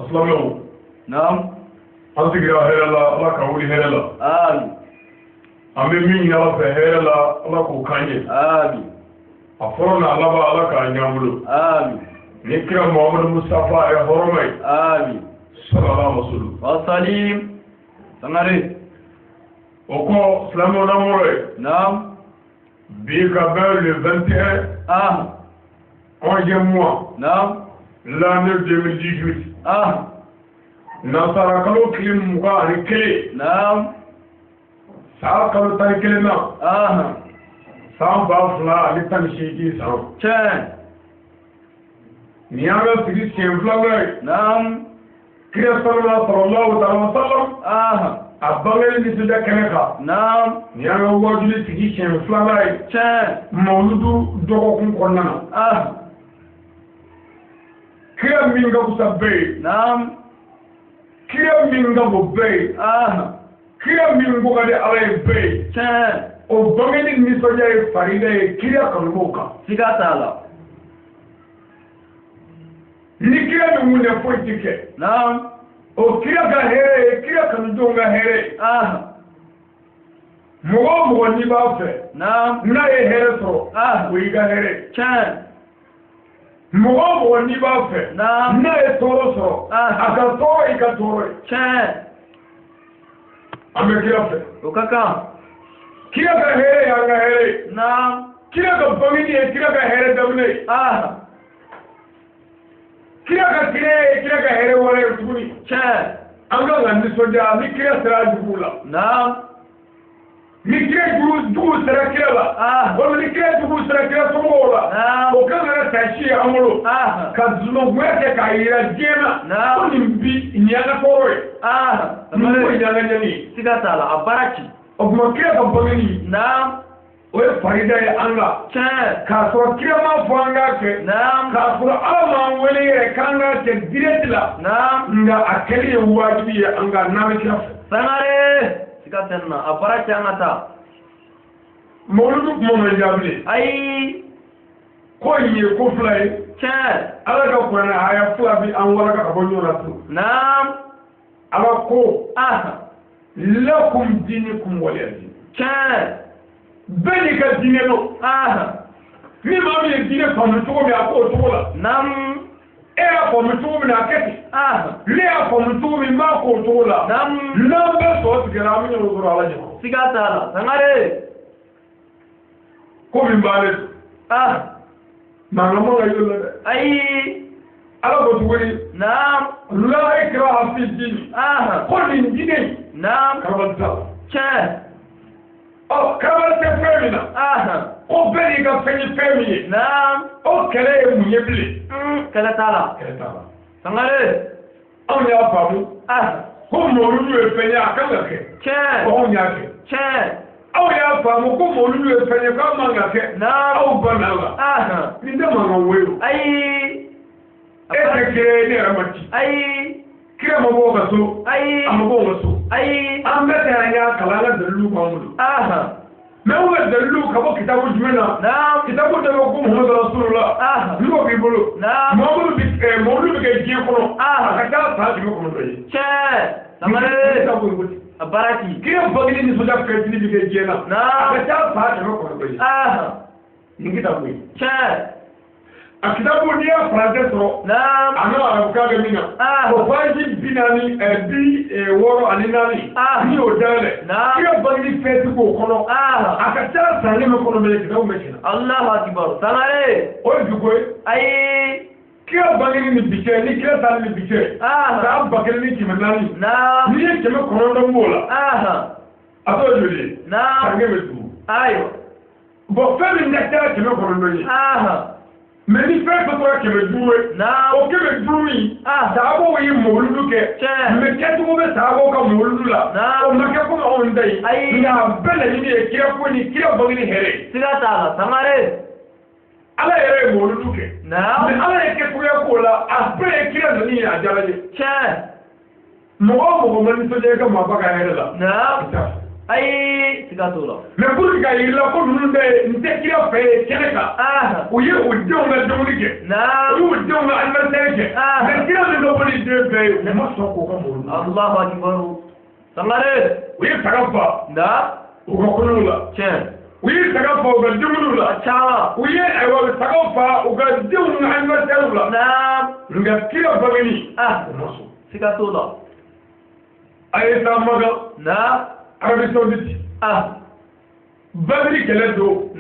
Silamɛw. Naam. An sigira hɛrɛ la, Ala ka wuli hɛrɛ la. Amin. An bɛ min ɲini Ala fɛ hɛrɛ la, Ala k'o k'an ye. Amin. A fɔlɔ n'a laban, Ala k'a ɲ'an bolo. Amin. Ni kira Muhamadu Mustafa ye hɔrɔma ye. Amin. Sallallahu alaihi wasallam. Wa salim. Sangare. O kɔ, silamɛw n'an wɔrɔ ye. Naam. Bi ka bɛn le 21 11e mois. Naam. L'année 2018. Nasara kalo tile 21. Naam. San kalo 11 na. San 2018 san. Tiɲɛ. Nin y'an ka sigi siɲɛ filanan ye. Naam. Kira sallallahu alaihi wa sallam. A bangeli nisɔndiya kɛnɛ kan. Naam. Nin y'an ka wajuli sigi siɲɛ filanan ye. Tiɲɛ. Mawuludu dɔgɔkun kɔnɔna na. Kira min ka fisa bɛɛ ye. Naam. Kira min ka bon bɛɛ ye. Kira min ko ka di Ala ye bɛɛ ye. Tiɲɛ. O bangeli nisɔndiya ye farida ye kira kanubaw kan. Siga t'a la. Ni kira min kun tɛ foyi ti kɛ. Naam. O kira ka hɛrɛ ye kira kanudenw ka hɛrɛ ye. Mɔgɔ o mɔgɔ n'i b'a fɛ. Naam. N'a ye hɛrɛ sɔrɔ. O y'i ka hɛrɛ ye. Tiɲɛ. Mɔgɔ o mɔgɔ n'i b'a fɛ. Naam. N'a ye tɔɔrɔ sɔrɔ. A ka tɔɔrɔ y'i ka tɔɔrɔ ye. Tiɲɛ. An bɛ kira fɛ. O ka kan. Kira ka hɛrɛ y'an ka hɛrɛ ye. Naam. Kira ka bangeni ye kira ka hɛrɛ daminɛ ye. Kira ka kira ye kira ka hɛrɛ wɛrɛ ye tuguni. Tiɲɛ. An kan ka nisɔndiya ni kira sera juguw la. Naam. Ni kira juguw sera kira la. Walima ni kira juguw sera kira somɔgɔw la. Naam. O kan ka kɛ tasi ye an bolo. Ka dusumangoya kɛ k'a yira diɲɛ na. Naam. Ko nin bi nin y'an ka tɔɔrɔ ye. Nin ko in y'an ka ɲani ye. Siga t'a la, a baara ci. O tuma kira ka bangeni. Naam. O ye farida ye an kan. Tiɲɛ. K'a sɔrɔ kira m'a fɔ an k'a kɛ. Naam. K'a sɔrɔ Ala m'an wele yɛrɛ k'an k'a kɛ direct la. Naam. Nka a kɛli ye wajibi ye an kan n'an bɛ kira fɛ. Sangare. Siga tɛ nin na, a baara ci an ka taa. Mawuludu kuma man diya bilen. Ayi. Ko in ye ko fila ye. Tiɲɛ. Ala ka kuranɛ haya fila bi an waraka ka bɔ ɲɔgɔn na tun. Naam. Ala ko. Lakum dinukum waliya din. Tiɲɛ. Bɛɛ n'i ka diinɛ don. Ni maa min ye diinɛ faamu cogo min a k'o cogo la. Naam. E y'a faamu cogo min na a kɛ ten. Ne y'a faamu cogo min n b'a k'o cogo la. Naam. N'an bɛɛ sɔ tigɛra an bɛ ɲɔgɔn sɔrɔ Ala ɲɛ. Siga t'a la. Sangare. Ko min b'ale don. Mankan man ka y'o la dɛ. Ayi. Ala ko tuguni. Naam. La ikraha fi din. Ko nin diinɛ in. Naam. Karabali t'a la. Tiɲɛ. Ɔ karabali tɛ fɛn min na. Ko bɛɛ n'i ka fɛn ye fɛn min ye. Naam. O kɛlɛ ye mun ye bilen. Kɛlɛ t'a la. Kɛlɛ t'a la. Sangare. Anw y'a faamu. Ko mawuludu ye fɛn ye a kan ka kɛ. Tiɲɛ. Ko anw y'a kɛ. Tiɲɛ. Aw y'a faamu ko mawuludu ye fɛn ye k'a man ka kɛ. Naam. Aw banna la. Nin tɛ mankan wo ye o. Ayi. E tɛ kira ye ne yɛrɛ ma ci. Ayi. Kira ma bɔ ka so. Ayi. A ma bɔ ka so. Ayi. An bɛɛ tɛ an y'a kalan an ka daliluw b'an bolo. Mais u ka daliluw ka bɔ kitabu jumɛn na. Naam. Kitabu dɔ bɛ ko Muhamadu Rasulullah. N'o b'i bolo. Naam. Mawuludu bɛ mawuludu bɛ kɛ diɲɛ kɔnɔ. A ka ca san 900 ye. Tiɲɛ. Sangare. Kitabu in ko ten. A baara ci. Kira bangeli nisɔndiya fɛtini bɛ kɛ diɲɛ na. Naam. A ka ca san 900 ye. Nin kitabu ye. Tiɲɛ. A kitabu n'i y'a français sɔrɔ. Naam. A n'o arabukan bɛ min na. O page 64. N'i y'o dayɛlɛ. Naam. Kira bangeli fɛti b'o kɔnɔ. A ka ca san 900 ye kitabu bɛ tiɲɛ. Allahu akbar. Sangare. O ye bi ko ye. Ayi. Kira bangeli ni bi cɛ ni kira taali ni bi cɛ. San 1400. Naam. N'i ye 900 b'o la. A t'o joli ye. Naam. San 500. Ayiwa. Bon fɛn min ka ca 900 ye. Mais ni fɛn fɛn tora 500 ye. Naam. O 500 in. Sahabaw ye mawuludu kɛ. Tiɲɛ. Mais kɛcogo bɛ sahabaw ka mawuludu la. Naam. O ma kɛ komi anw ta ye. Ayi. Nka a bɛɛ laɲini ye kira ko ni kira bangeni hɛrɛ ye. Siga t'a la. Sangare. Ala yɛrɛ ye mawuludu kɛ. Naam. Mais Ala ye kɛcogoya k'o la a bɛɛ ye kira nani ye a diyara n ye. Tiɲɛ. Mɔgɔ o mɔgɔ ma nisɔndiya i ka maaba ka hɛrɛ la. Naam. I t'a fɛ. Ayi siga t'o la. Mais pour que k'a yir'i la ko ninnu bɛɛ n tɛ kira fɛ yen kɛnɛ kan. U ye u denw ka dumuni kɛ. U y'u denw ka anniversaire kɛ. Mais kira min bɛ bɔ ni den bɛɛ ye, u ma sɔn k'o ka mawuludu. Allahu akibaru. Sangare. U ye saga fa. U ka kɔɲɔw la. Tiɲɛ. U ye saga fa u ka dumuniw la. A caman. U ye ayiwa sagaw fa u ka denw ka anniversaire la. Nka kira bangeni. U ma sɔn. Siga t'o la. A ye taa Makan. Arabie Saoudite. Badiri kɛlɛ don.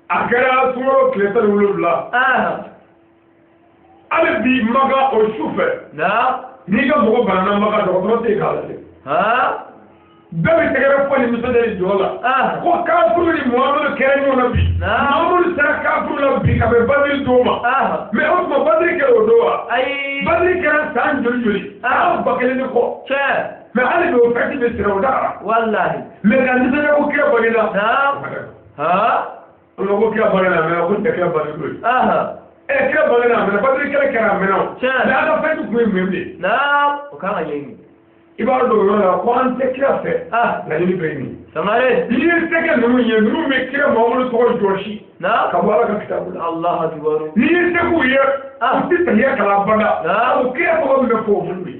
A kɛra sunkalo tile 17. Hali bi Makan o su fɛ. N'i ka mɔgɔ banana Makan dɔgɔtɔrɔ tɛ yen k'a lajɛ. Bɛɛ bɛ tɛgɛrɛ fɔ ni nisɔndiya ni jɔ la. Ko kafuru ni Muhamadu kɛra ɲɔgɔn na bi. Muhamadu sera kafuru la bi ka bɛn Badiri don ma. Mais o tuma Badiri kɛra o don wa? Ayi. Badiri kɛra san joli joli? San 1000 ni kɔ. Tiɲɛ. Mais hali bi o fɛti bɛ sira o dagara. Walahi. Mais ka nisɔndiya ko kira bangena. O ko kira bangena a mɛnna ko nin tɛ kira bangeni don ye. Ɛ kira bangena a mɛnna Badiri kɛlɛ kɛra a mɛnna o. Tiɲɛ. Mais an ka fɛti kun ye mun ye bilen? O kan ka ɲɛɲini. I b'a dɔn o yɔrɔ la ko an tɛ kira fɛ. Laɲini bɛɛ ye nin ye. Sangare. N'i ye sɛgɛ ninnu ye ninnu bɛ kira Muhamadu tɔgɔ jɔsi. Ka bɔ Ala ka kitabu la. Allahu akibaru. N'i ye sɛgɛw ye. U tɛ tahiya kalan abada. O kira tɔgɔ min bɛ fɔ o minnu ye.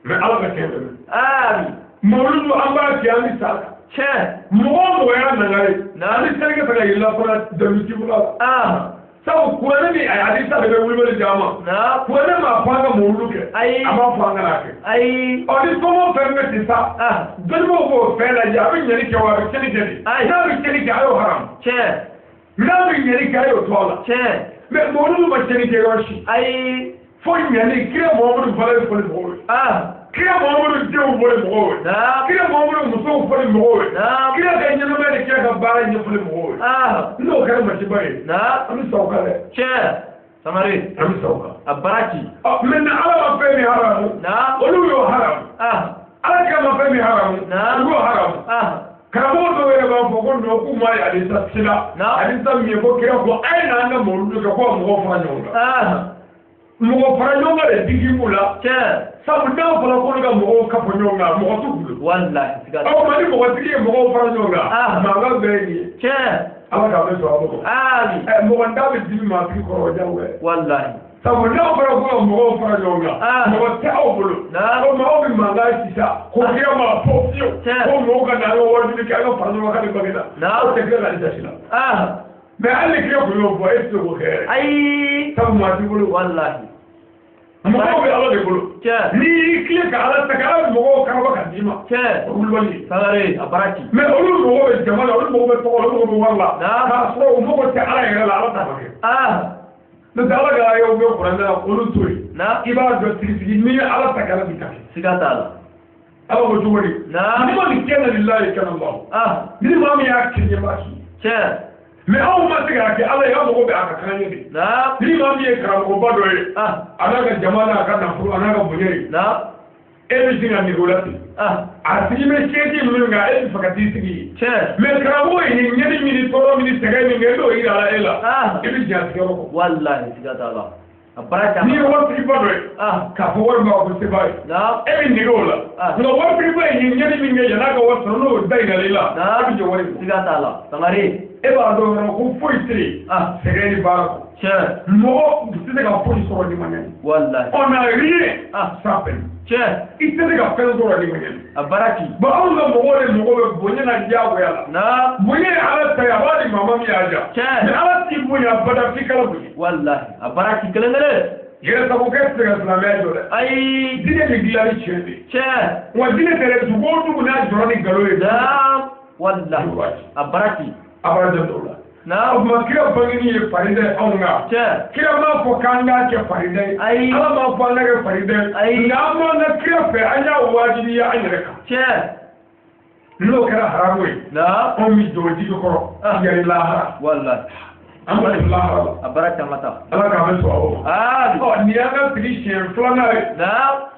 Mais Ala ka tiɲɛ dɛmɛ. Ami. Mawuludu an b'a kɛ an bɛ sa. Tiɲɛ. Mɔgɔ o mɔgɔ y'a nanga ye. An bɛ sɛgɛ fɛ ka yɛlɛ fana dalu jibula la. Sabu kuranɛ ni hadisa de bɛ wulibali d'an ma. Kuranɛ m'a fɔ an ka mawuludu kɛ. Ayi. A m'a fɔ an kana kɛ. Ayi. Ɔ ni fɛn o fɛn bɛ ten sa. Dɔnnibaaw b'o fɛn lajɛ a bɛ ɲɛli kɛ wa a bɛ tiɲɛni kɛ de. Ayi. N'a bɛ tiɲɛni kɛ a y'o haramu. Tiɲɛ. N'a bɛ ɲɛli kɛ a y'o to a la. Tiɲɛ. Mais mawuludu ma tiɲɛni kɛ yɔrɔ si. Ayi. Fo ɲɛli kira Muhamadu fana fɔli mɔgɔw ye. Kira Muhamadu denw fɔli mɔgɔw ye. Kira Muhamadu musow fɔli mɔgɔw ye. Kira ka ɲɛnamaya ni kira ka baara ɲɛfɔli mɔgɔw ye. N'o kɛra masiba ye. An bɛ sa o kan dɛ. Tiɲɛ. Sangare. An bɛ sa o kan. A baara ci. Ɔ maintenant Ala ma fɛn min haramu. Olu y'o haramu. Ala kira ma fɛn min haramu. Olu y'o haramu. Karamɔgɔ dɔw yɛrɛ b'a fɔ ko non k'u ma ye hadisa si la. Hadisa min ye ko kira ko a ye n'an ka mawuludu kɛ ko ka mɔgɔw fara ɲɔgɔn kan. Mɔgɔ fara ɲɔgɔn kan de digi b'u la. Tiɲɛ. Sabu n'a fɔra k'olu ka mɔgɔw ka fɔ ɲɔgɔn kan mɔgɔ t'u bolo. Walahi siga t'o la. Aw ma ni mɔgɔtigi ye mɔgɔw fara ɲɔgɔn kan. Mankan bɛɛ ye nin ye. Tiɲɛ. Ala k'an bɛ sɔn a ma. Ami. Ɛ mɔgɔ n da bɛ dimi maa tigi kɔrɔ o diyagoya ye. Walahi. Sabu n'a fɔra ko ka mɔgɔw fara ɲɔgɔn kan. Mɔgɔ tɛ aw bolo. O maaw bɛ mankan ci sa. Ko kira ma fɔ fiyewu. Ko mɔgɔw ka na an ka wajuli kɛ an ka fara ɲɔgɔn kan ni bangeda. Aw tɛ kira ka hadisa si la. Mais hali ni kira kun y'o fɔ e tɛ se k'o kɛ yɛrɛ. Ayi. Sabu maa t'i bolo. Walahi. Mɔgɔw bɛ Ala de bolo. Tiɲɛ. N'i y'i tilen ka Ala ta ka Ala mɔgɔw karaba ka d'i ma. Tiɲɛ. O wulibali ye. Sangare a baara ci. Mais olu mago bɛ jama la olu mago bɛ tɔgɔ la olu mago bɛ wari la. K'a sɔrɔ u mago tɛ Ala yɛrɛ la Ala t'a kɛ. N'o tɛ Ala ka ayaw bɛ kuranɛ la olu to yen. I b'a dɔn tigisigi n'i ye Ala ta k'Ala b'i ta kɛ. Siga t'a la. Ala ko cogo di? Ni ma nin kɛ na lillahi kana Allah. Ni maa min y'a kɛ ɲɛ b'a k'i ye. Tiɲɛ. Mais anw ma se k'a kɛ Ala ye an mago bɛ a ka kan ye de. Ni maa min ye karamɔgɔba dɔ ye. A n'a ka jama n'a ka nafolo a n'a ka bonya ye. E bɛ sin ka nege o la ten. A tigi bɛ seeti minnu kan e bɛ fɛ ka t'i sigi yen. Tiɲɛ. Mais karamɔgɔ ye nin ɲɛni min ni tɔɔrɔ min ni sɛgɛn min kɛ n'o yira la e la. E bɛ jɛn a tigɛyɔrɔ kɔ. Walahi siga t'a la. A baara caman. N'i ye waritigiba dɔ ye. K'a fɔ wari b'a ko se b'a ye. E bɛ nege o la. Nka waritigiba ye nin ɲɛni min kɛ yann'a ka wari sɔrɔ n'o da yira i la. E bɛ jɛ wari kɔ. Siga t'a la. Sangare. E b'a dɔn yɔrɔ ko foyi tɛ yen. Sɛgɛn ni baara kɔ. Tiɲɛ. Mɔgɔ tɛ se ka foyi sɔrɔ ni ma ɲani. Walahi. On n'a rien sans peine. Tiɲɛ. I tɛ se ka fɛn sɔrɔ ni ma ɲani. A baara ci. Bon anw ka mɔgɔw de mago bɛ bonya na diyagoya la. Bonya ye Ala ta ye a b'a di maa ma min y'a ja. Tiɲɛ. Mais Ala t'i bonya abada f'i k'Ala bonya. Walahi a baara ci kelen kelen. Yɛrɛ sagokɛ tɛ se ka silamɛya jɔ dɛ. Ayi. Diinɛ bɛ dilan ni tiɲɛ de ye. Tiɲɛ. Wa diinɛ tɛ dɛ dugu o dugu n'a jɔra ni nkalon ye. Walahi a baara ci. A b'a jɔ dɔw la. O tuma kira bangeni ye farida ye anw kan. Tiɲɛ. Kira m'a fɔ k'an k'a kɛ farida ye. Ayi. Ala m'a fɔ an k'a kɛ farida ye. Ayi. Nka an b'an ka kira fɛ an y'a wajibiya an yɛrɛ kan. Tiɲɛ. N'o kɛra haramu ye. Anw bɛ jɔ o jigi kɔrɔ. Yanni lahara. Walahi. An bɛ jɔ lahara la. A baara caman ta. Ala k'an bɛ sɔn o ma. Ɔ nin y'an ka sigi siɲɛ filanan ye.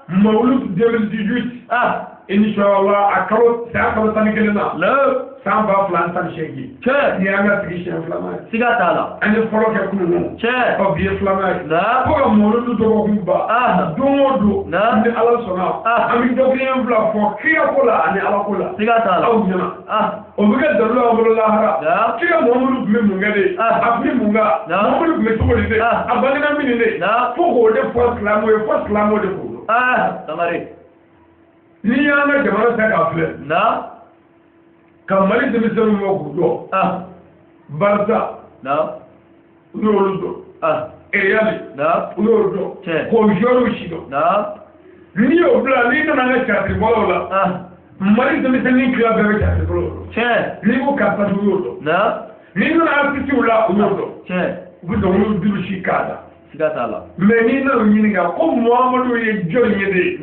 Mawuludu 2018. Inshallah a kalo san kalo 11 na san 2018 tiɲɛ ni y'an ka sigi siɲɛ filanan ye siga t'a la an ye fɔlɔ kɛ kunun tiɲɛ ɔ bi ye filanan ye naam fo ka mɔlɔdu dɔgɔkun ban don o don ni ala sɔnna an bɛ dɔgɔkun fila fɔ kira ko la ani ala ko la siga t'a la aw ɲɛna o bɛ kɛ dalilu y'aw bolo lahara kira Muhamadu tun bɛ mun kɛ de a tun bɛ mun kan Muhamadu tun bɛ cogo di de a bangena min de fo k'o de fɔ silamɛw ye fo silamɛw de k'o dɔn Sangare n'i y'an ka jamana ta k'a filɛ ka Mali denmisɛnninw bɔ k'u jɔ Barça u y'olu dɔn Real u y'olu dɔn k'o joueurs si dɔn n'i y'o bila n'i nana an ka théâtre-bɔlaw la Mali denmisɛnnin tila bɛɛ bɛ théâtre-bɔlaw dɔn n'i ko karisa u y'o dɔn n'i nana artiste la u y'o dɔn u bɛ dɔnkiliw duuru si k'a da siga t'a la mais n'i nana u ɲininka ko Muhamadu ye jɔn ye de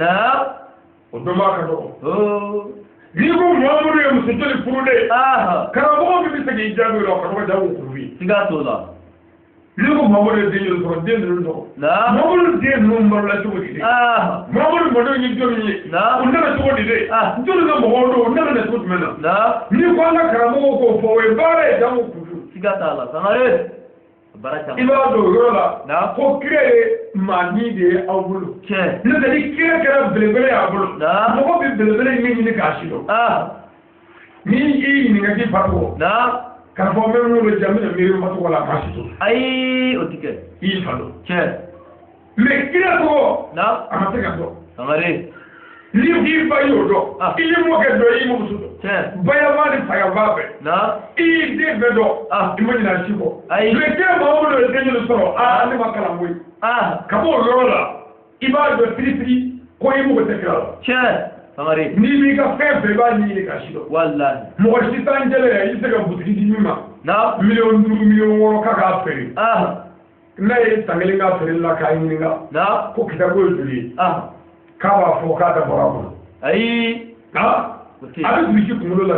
o dɔnbaga ka dɔgɔ n'i ko Muhamadu ye muso joli furu de karamɔgɔ min bɛ se k'i jaabi o la o ka dɔgɔ jago kuru ye siga t'o la n'i ko Muhamadu ye den joli sɔrɔ den ninnu tɔgɔ Muhamadu den ninnu balola cogo di de Muhamadu mɔdenw ye jɔnni ye u nana cogo di de jɔnni ka mɔgɔw don u nana na cogo jumɛn na n'i ko an ka karamɔgɔw k'o fɔ o ye baara ye jago kuru siga t'a la Sangare i b'a dɔn o yɔrɔ la ko kira ye maa min de ye aw bolo n'o tɛ ni kira kɛra belebele y'a bolo mɔgɔ bɛ belebele ɲɛ ɲini k'a si dɔn ni i ɲininka k'i fa tɔgɔ k'a fɔ n bɛ n wolo ja n bɛna miiri n fa tɔgɔ la a ma si dɔn ayi o ti kɛ i y'i fa dɔn mais kira tɔgɔ a ma se ka dɔn Sangare n'i k'i ba y'o dɔn i y'i mɔkɛ dɔn i y'i mɔmuso dɔn bayaba ni fayaba bɛɛ i y'i den bɛɛ dɔn i ma ɲinɛ a si kɔ mais kira Muhamadu ye den joli sɔrɔ ne ma kalan koyi ka bɔ o yɔrɔ la i b'a dɔn tirifiri ko i mago tɛ kira la Sangare n'i b'i ka fɛn fɛn i b'a ɲɛɲini k'a si dɔn walahi mɔgɔ si t'an jɛlɛ yɛrɛ i bɛ se ka butigi di min ma miliyɔn 5 miliyɔn 6 k'a k'a feere n'a ye san kelen k'a feere la k'a ɲininka ko kitabu ye joli ye k'a b'a fɔ k'a tɛ bɔra a kɔnɔ ayi a bɛ bilisi kunkolo la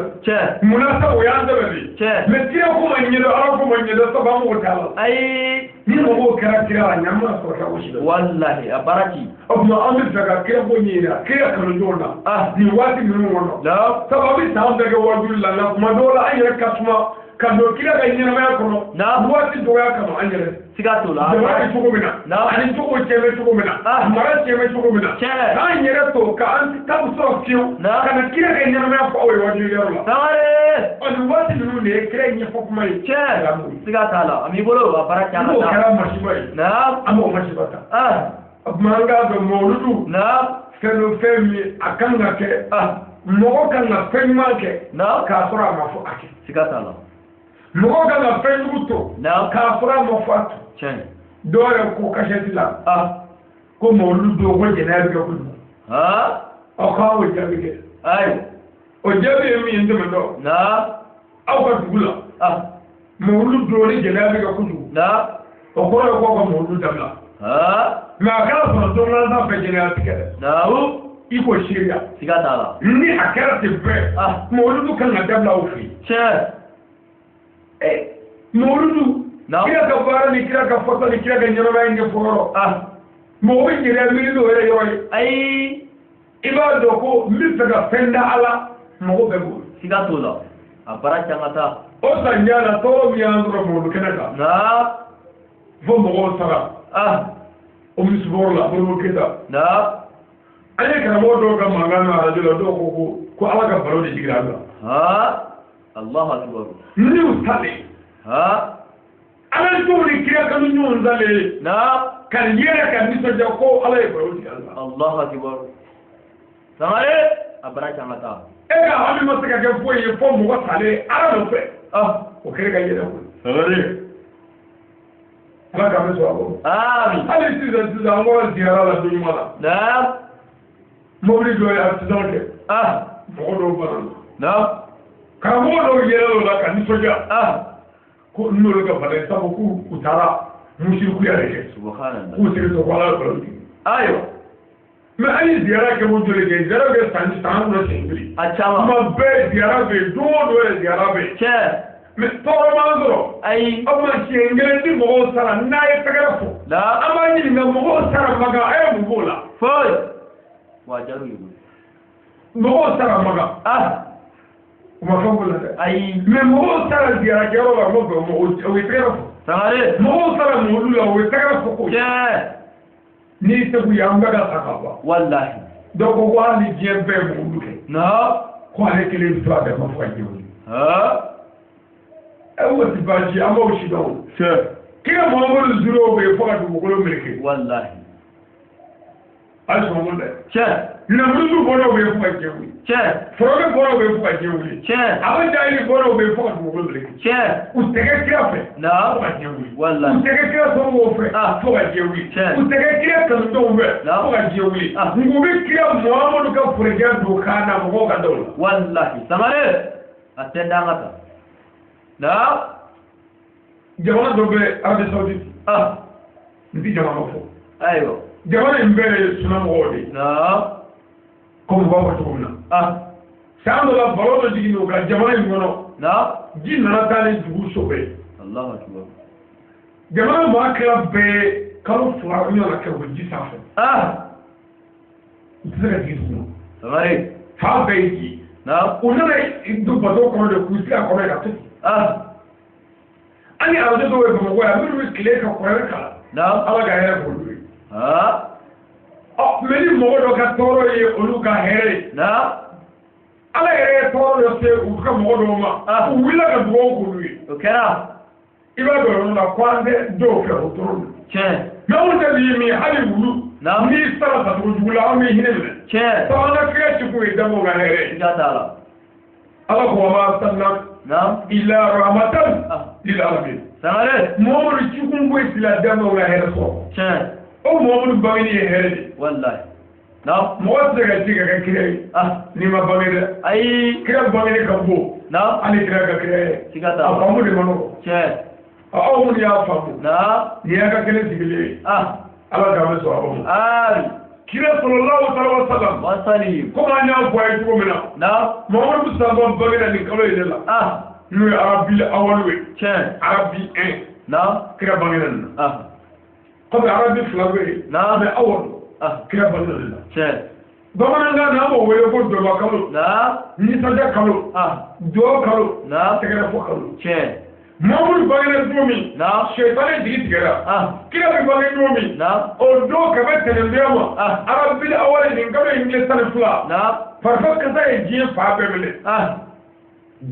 munna sa o y'an dɛmɛ de mais kira ko ma ɲɛdɔn ala ko ma ɲɛdɔn sabu an mago t'a la ayi ni mɔgɔw kɛra kira la ɲa mana sɔrɔ kɛ o si la walahi a baara ci o tuma an bɛ fɛ ka kira ko ɲɛyira kira kanu ɲɔgɔn na nin waati ninnu kɔnɔ sabu an bɛ san bɛɛ kɛ wajuli la nka tuma dɔw la an yɛrɛ ka suma ka don kira ka ɲɛnamaya kɔnɔ waati dɔgɔya kama an yɛrɛ siga t'o la jamana bɛ cogo min na ani cogo cɛ bɛ cogo min na mara cɛ bɛ cogo min na k'an yɛrɛ to k'an ta sɔrɔ fiyewu ka na kira ka ɲɛnamaya fɔ aw ye wajuliyɔrɔ la Sangare ɔ nin waati ninnu de ye kira ɲɛfɔ kuma ye siga t'a la a b'i bolo a baara caman n'o kɛra masiba ye an b'o masiba ta o tuma an k'a dɔn mɔludu fɛn dɔ fɛn min a kan ka kɛ mɔgɔ kan ka fɛn ɲuman kɛ k'a sɔrɔ a ma fɔ a kɛ siga t'a la mɔgɔ kan ka fɛn jugu to k'a sɔrɔ a ma fɔ a to dɔw yɛrɛ ko kasɛti la ko mɔlu don ko jɛnɛya bɛ kɛ kojugu ɔ k'aw o jaabi kɛ o jaabi ye min ye n tɛmɛ dɔn aw ka dugu la mɔlu don ni jɛnɛya bɛ kɛ kojugu o kɔrɔ ye k'aw ka mɔlu dabila mais a kɛra sɔrɔ don ta fɛ jɛnɛya ti kɛ dɛ i k'o seereya siga t'a la ni a kɛra ten bɛɛ mɔlu kan ka dabila aw fɛ yen mɔludu kira ka baara ni kira ka fɔta ni kira ka ɲɛnamaya ɲɛfɔ yɔrɔ mɔgɔ bɛ jɛnɛya miiri n'o yɛrɛ yɔrɔ ye ayi i b'a dɔn ko n bɛ fɛ ka fɛn da ala mɔgɔ bɛɛ b'o siga t'o la a baara caman ta o samiya la tɔɔrɔ min y'an sɔrɔ mɔgɔ kɛnɛ kan fo mɔgɔw sara omnisport la Modibo Keyita an ye karamɔgɔ dɔw ka mankan mɛn arajo la dɔw ko ko ala ka balo de jiginna an kan Allahu akbar ni y'u salen ala t'o ni kira kanu ɲɔgɔn salen ka yɛrɛ ka nisɔndiya ko ala ye balo jigin an kan Allahu akbar Sangare a baara caman ta e ka hami ma se ka kɛ foyi ye fo mɔgɔ salen ala nɔfɛ o kɛra ka yɛlɛ koyi Sangare ala k'an bɛ sɔrɔ a bolo amin hali sisan an bɔra ziyara la don ɲuman la mobili dɔ ye accident kɛ mɔgɔ dɔw banna karamɔgɔ dɔw yɛlɛla o la ka nisɔndiya ko n'olu ka bana ye sabu k'u taara musirikuya de kɛ k'u segin ko ala ye balo jigin ayiwa mais an ye ziyara kɛ o joli kɛ ziyara bɛ kɛ san kɔnɔ siɲɛ kelen a caman kuma bɛɛ ziyara bɛ yen don o don yɛrɛ ziyara bɛ yen tiɲɛ mais tɔɔrɔ m'an sɔrɔ ayi aw ma siɲɛ kelen ni mɔgɔw sara n'a ye tɛgɛrɛ fɔ an b'a ɲininka mɔgɔw sara Makan a ye mun b'o la foyi wa jaru ye koyi Mɔgɔw taara Makan. U ma fɛn fɔ la dɛ. Ayi. Mais mɔgɔw taara ziyarakɛyɔrɔ la, u ma bɛn o ma, o ye tɛgɛrɛ fɔ. Sangare. Mɔgɔw taara mɔlu la, o ye tɛgɛrɛ fɔ ko. Tiɲɛ. N'i segu ye, an bɛɛ ka sa ka ban. Walahi. Dɔw ko ko hali ni diɲɛ bɛɛ ye mɔlu kɛ. Naam. Ko ale kelen bɛ to a dama fo ka diɲɛ wuli. Ha. Ɛ o ti baasi ye, an b'o si dɔn o. Tiɲɛ. Kira Muhamadu zuruw bɛ yen fo ka dugukolo meleke. Walahi. Hali sɔn ko dɛ. Tiɲɛ. Namuruzu bɔnnaw bɛ yen fo ka diɲɛ wuli. Tiɲɛ. Fɔrɔkɛ bɔnnaw bɛ yen fo ka diɲɛ wuli. Tiɲɛ. Abu Jahili bɔnnaw bɛ yen fo ka dugukolo meleke. Tiɲɛ. U tɛ kɛ kira fɛ. Fo Naam. ka diɲɛ wuli. Walahi. U tɛ kɛ kira somɔgɔw fɛ. Fo ka diɲɛ wuli. Tiɲɛ. U tɛ kɛ kira kanudenw fɛ. Naam. Fo ka diɲɛ wuli. Nka u bɛ kira Muhamadu ka forojɛ don kan na mɔgɔw ka daw la. Walahi. Sangare. A tɛ d'an ka taa. Naam. Jamana dɔ bɛ Arabie Saoudite. N ti jamana fɔ. Ayiwa. Jamana in bɛɛ ye sunamɔgɔw de ye. Naam. Komi u b'a fɔ cogo min na. San dɔ la balo dɔ jiginna u ka jamana in kɔnɔ. Naam. Ji nana taa ni dugu so bɛɛ ye. Allahu akbar. Jamana maa kila bɛɛ kalo 2 ɲɔgɔn na kɛ u bɛ ji sanfɛ. U tɛ se ka jigin dugu ma. Sangare. Fan bɛɛ ye ji. Naam. U nana don bato kɔnɔ de k'u sigi a kɔnɔ yen ka to ten. An ni arajo dɔw ye Bamakɔ yan minnu bɛ tile ka kuranɛ kalan. Naam. Ala ka hɛrɛ k'olu ye. Ɔ mɛ ni mɔgɔ dɔ ka tɔɔrɔ ye olu ka hɛrɛ ye. Naam. Ala yɛrɛ ye tɔɔrɔ dɔ se u ka mɔgɔ dɔw ma. U wulila ka dugawu k'olu ye. O kɛra. I b'a dɔn yɔrɔ la ko an tɛ dɔw fɛ o dɔrɔn don. Tiɲɛ. Mɛ anw tɛ nin ye min ye hali wulu. Naam. N'i sara tacogo jugu la an bɛ hinɛ minɛ. Tiɲɛ. Sabu an ka kira ci kun ye dabɔ ka hɛrɛ ye. Siga t'a la. Ala ko wa ma arsalna Naam. illa rahmatan lil alamin. Sangare. Muhamadu ci kun ko sila dabɔ ka hɛrɛ sɔrɔ. Tiɲɛ. O Muhamadu bangeni ye hɛrɛ de ye. Walahi. Naam. Mɔgɔ tɛ se ka ci ka kɛ kira ye. N'i ma bange dɛ. Ayi. Kira bangeni ka bon. Naam. Hali kira ka kira ye. Siga t'a la. A faamu de ma nɔgɔ. Tiɲɛ. Aw minnu y'a faamu. Naam. Nin y'a ka kɛnɛ sigilen ye. Ala k'an bɛ sɔn a ma. Amin. Kira sallallahu alaihi wa sallam. Wa salim. Komi an y'a fɔ a ye cogo min na. Naam. Muhamadu Mustafa bangena nin kalo in de la. N'o ye Arabi awalu ye. Tiɲɛ. Arabi 1. Naam. Kira bangena nin na. Komi Arabi 2 bɛ yen. Naam. Mais awalu. Kira bangena nin na. Tiɲɛ. Bamanankan na an b'o wele ko dɔba kalo. Naam. Nisɔndiya kalo. Duwawu kalo. Naam. Tɛgɛrɛ fɔ kalo. Tiɲɛ. Muhamadu bangena don min. Naam. Sɛtanɛ jigi tigɛra. Kira bɛ bange don min. Naam. O don ka bɛ tɛnɛndonya ma. Arabi awali nin kalo in tile 12. Naam. Farikolo kasa ye diɲɛ fan bɛɛ minɛ.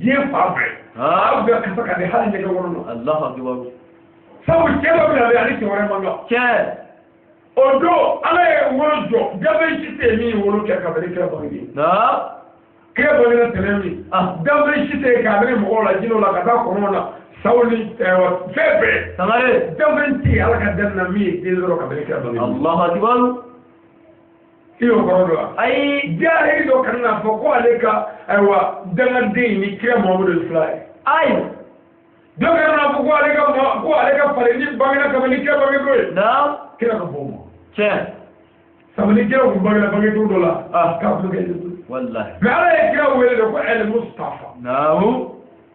Diɲɛ fan bɛɛ. Aw bɛɛ kasa ka di hali ɲɛgɛn kɔnɔ na. Allahu akbar. Sabu cɛ dɔ bɛ na ani cɛ wɛrɛ man kan. Tiɲɛ. O don Ala ye wolo jɔ gafe si tɛ yen min ye wolo kɛ ka bɛn ni kira bange ye. Naam. Kira bangena tɛnɛn min. Gafe si tɛ yen k'a bɛ mɔgɔw la jinɛw la ka taa kɔnɔw la saw ni fɛn bɛɛ. Sangare. Gafe tɛ yen Ala ka daminɛ min ye den sɔrɔ ka bɛn ni kira bange ye. Allahu akbar. I y'o kɔrɔ dɔn wa? Ayi. Jahili dɔ kana n'a fɔ ko ale ka ayiwa dangaden ni kira Muhamadu ye fila ye. Ayi. Dɔ kana n'a fɔ ko ale ka ko ale ka falenni bangena ka bɛn ni kira bange don ye. Naam. Kira ka bɔ o ma. Tiɲɛ. Sabu ni kira kun bangena bange don dɔ la. K'a kun kɛ Yesu. Walahi. Mais Ala ye kira wele de ko El Mustafa. Naamu.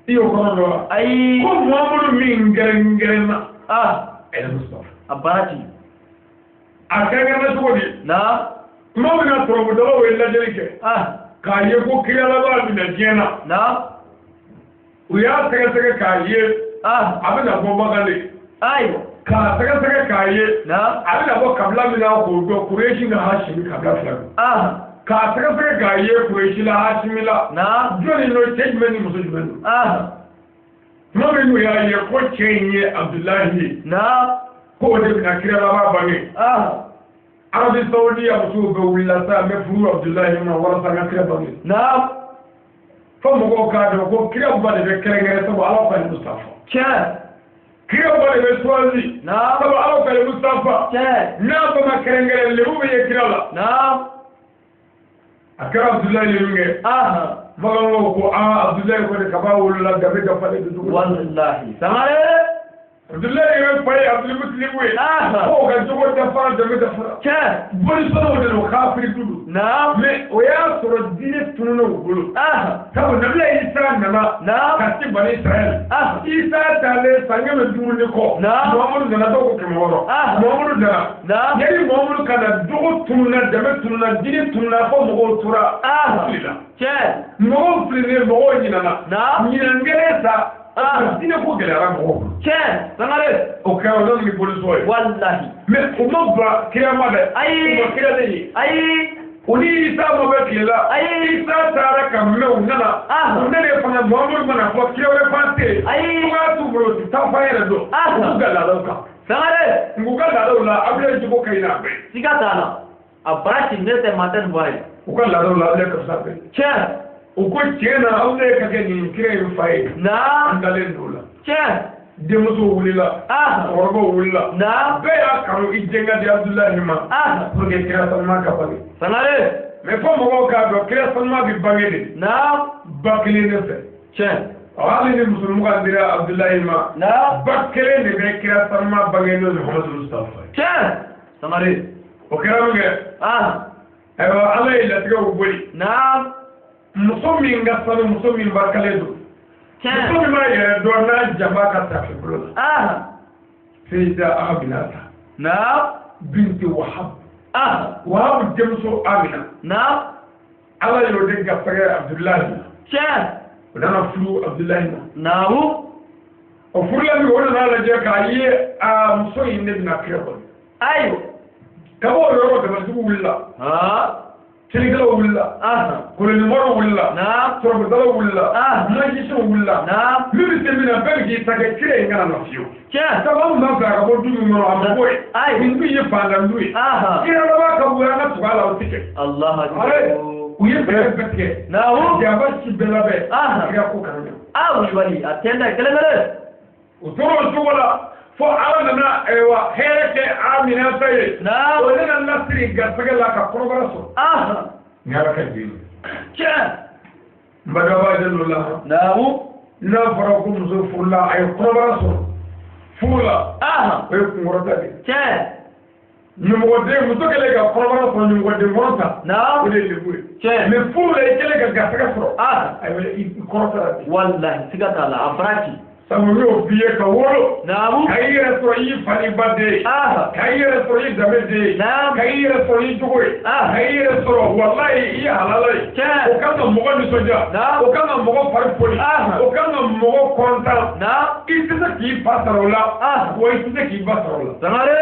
I y'o kɔrɔ dɔn wa? Ayi. Ko Muhamadu min gɛrɛngɛrɛnna. El Mustafa. A baara ti. A kɛrɛnkɛrɛnna cogo di? Naam. Tuma min na tɔrɔmudalaw ye lajɛli kɛ. K'a ye ko kira laban bɛna diɲɛ na. Naam. U y'a sɛgɛsɛgɛ k'a ye. A bɛna bɔ Makan de. Ayiwa. K'a sɛgɛsɛgɛ k'a ye. Naam. A bɛna bɔ kabila min na k'o dɔn Kuresi ni Hasimi kabila 2 don. K'a sɛgɛsɛgɛ k'a ye Kuresi la Hasimi la. Naam. Jɔnni don cɛ jumɛn ni muso jumɛn don? Tuma min n'u y'a ye ko cɛ in ye Abudulayi ye. Naam. K'o de bɛna kira laban bange. Arabi Saoudi a musow bɛɛ wulila sa n bɛ furu Abudulayi ma walasa n ka kira bange. Naam. Fo mɔgɔw k'a dɔn ko kira ba de bɛ kɛrɛnkɛrɛn sabu Ala ko Ali Mustafa. Tiɲɛ. Kira ba de bɛ choisi. Naam. Sabu Ala ko Ali Mustafa. Tiɲɛ. N'a ba ma kɛrɛnkɛrɛn lebu bɛ ye kira la. Naam. A kɛra Abudulayi ye min kɛ. Bamananw ko Abudulayi kɔni kaba wolola danbe dafalen don cogo di. Walahi. Sangare. Abudulayi yɛrɛ fa ye Abudulmutilibu ye. K'o ka jogo dafara danbe dafara. Tiɲɛ. Bolisɔnw de don kafiri du don. Naam. Mais o y'a sɔrɔ diinɛ tununa u bolo. Sabu Nabila Isa nana. Naam. Ka se Bani Israɛl. Isa taalen san 500 ni kɔ. Naam. Muhamadu nana dɔw ko 600. Muhamadu Muhamadu nana. Naam. Yanni Muhamadu ka na jogo Jogo tununna, dɛmɛ tununna, diinɛ tununna, fo mɔgɔw tora filila. Mɔgɔw fililen, mɔgɔw ɲinana. Ɲinan kɛlen sa, diinɛ ko gɛlɛyara mɔgɔw bolo. Sangare. O kɛra o nana ni bolisɔn ye. Walahi. Mais u ma ban kira ma dɛ. Ayi. U ma kira de ye. Ayi. U ni Isa ma bɛ tile la. Ayi. Isa taara ka mɛn, u nana. U nana fana Muhamadu mana fɔ kira wɛrɛ fan tɛ yen. Ayi. Cogoya t'u bolo, u tɛ taa fan yɛrɛ dɔn. U b'u ka laadaw kan. Sangare. U ka laadaw la, Abulayi jogo ka ɲi n'a bɛɛ ye. Siga t'a la. A bara ci ne tɛ maa tɛ nin fɔ a ye. U ka laadaw la, Abulayi ka fisa bɛɛ ye. U ko tiɲɛ na, Abulayi ka kɛ nin kira in fa ye. An dalen don o la. Denmusow wulila. Cɛkɔrɔbaw wulila. Bɛɛ y'a kanu i denkɛ di Abudulayi ma. Pour que kira sanuma ka bange. Sangare. Mais fo mɔgɔw k'a dɔn kira sanuma bɛ bange de. Ba kelen de fɛ. Hali ni muso mugan dira Abudulayi ma. Ba kelen de bɛ kira sanuma bange n'o ye Muhamadu Mustafa ye. Sangare. O kɛra min kɛ. Ayiwa, Ala ye latigɛw boli. Muso min ka sanu, muso min barikalen don. Muso min b'a yɛrɛ dɔn n'a jaba ka tafe bolo la. Seyida Aminata. Binti Wahab. Wahab denmuso Amina. Ala y'o de garisɛgɛ Abudulayi la. O nana furu Abudulayi ma. O furula min, o nana lajɛ k'a ye a muso in de bɛna kira kɔnɔ. Ayiwa. Ka bɔ o yɔrɔ, dabalitigiw wulila. Selikɛlaw wulila. Kolonimɔrɔw wulila. Sɔrɔbudalaw wulila. Magicienw wulila. Min bɛ se min na, bɛɛ bɛ k'i ta kɛ kira in kana na fiyewu. Sabu anw b'a fɛ a ka bɔ du min kɔnɔ, a ma bɔ yen. Nin dun ye fantan du ye. Kira laban ka bɔ, an ka tugu a la, o tɛ kɛ. U ye fɛɛrɛ bɛɛ tigɛ. Jaba si bɛɛ labɛn. Kira ko kana na. Wulibali a tɛ da kelen kelen. U tora o cogo la. Fo Ala nana ayiwa hɛrɛ kɛ Aminata ye. O nana lasiri garisɛgɛ la ka kɔnɔbara sɔrɔ. Ni Ala ka jɛ ye. N badaba jɛ la. N'a fɔra ko muso furula, a ye kɔnɔbara sɔrɔ furu la. O ye kunkɔrɔta de ye. Ɲɛmɔgɔden muso kɛlen ka kɔnɔbara sɔrɔ, ɲɛmɔgɔden kɔrɔ ta. O de ye lebu ye. Mais furu la, i kɛlen ka garisɛgɛ sɔrɔ. Ayiwa, i kɔrɔta la ten. Walahi, siga t'a la, a bara ci. Sabu n y'o f'i ye ka wolo. Ka i yɛrɛ sɔrɔ i fa ni ba den ye. Ka i yɛrɛ sɔrɔ i danbe den ye. Ka i yɛrɛ sɔrɔ i jogo ye. Ka i yɛrɛ sɔrɔ walayi i ye halala ye. O kan ka mɔgɔ nisɔndiya. O kan ka mɔgɔ fari poli. O kan ka mɔgɔ kɔntan. I tɛ se k'i fa sara o la. Wa i tɛ se k'i ba sara o la. Sangare.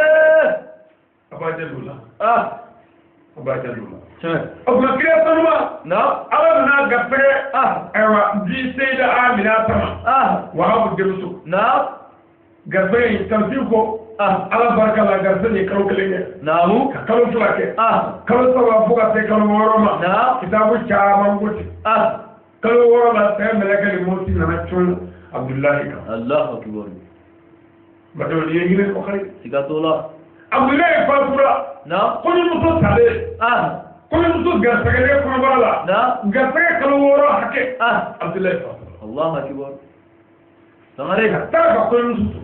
A b'a jɛ o la. A b'a jɛ o la. O tuma kira sanuma. Ala nana garisɛgɛ. Ayiwa, di Seyida Aminata ma. Wahabu denmuso. Garisɛgɛ in tafsir ko. Ala barika la, garisɛgɛ ye kalo 1 kɛ. Ka kalo 2 kɛ. Kalo 3 fo ka se kalo 6 ma. Kitabu caman ko ten. Kalo 6 la, sɛ mɛlɛkɛ ni moti nana cun Abudulayi kan. Alahu akibaru. Bato nin ye hinɛ kɔkari. Siga t'o la. Abudulayi fatura. Kɔɲɔmuso talen. Kɔɲɔmuso garisɛgɛlen kɔnɔbara la. Garisɛgɛ kalo 6 hakɛ. Abudulayi fatura. Alahu akibaru. Sangare. Ka taa ka kɔɲɔmuso to.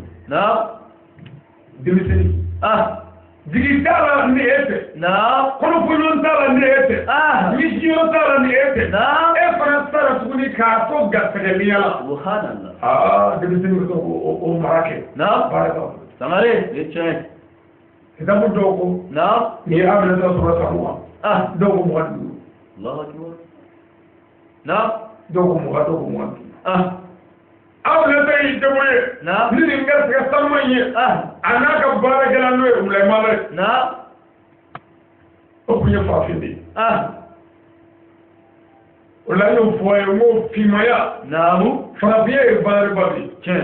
Denmisɛnnin. Jigi t'a la ni e tɛ. Kɔnɔfɔɲɔgɔn t'a la ni e tɛ. Nisiyɔn t'a la ni e tɛ. E fana taara tuguni k'a to garisɛgɛliya la. Subhanallah. Denmisɛnnin bɛ to k'o mara kɛ. Baara t'a bolo. Sangare, o ye tiɲɛ ye. Kitabu dɔw ko. Nin ye Aminata sɔrɔ san 20. Dɔw ko 25. Allahu akibar. Dɔw ko 20, dɔw ko 25. Aminata y'i débrouillé. Ni nin garisɛgɛ sanuma in ye. A n'a ka baarakɛla n'o ye Wulayi ye. O tun ye farafin de ye. O la n y'o fɔ a ye, n ko finmaya. Farafinya ye valeur ba de ye.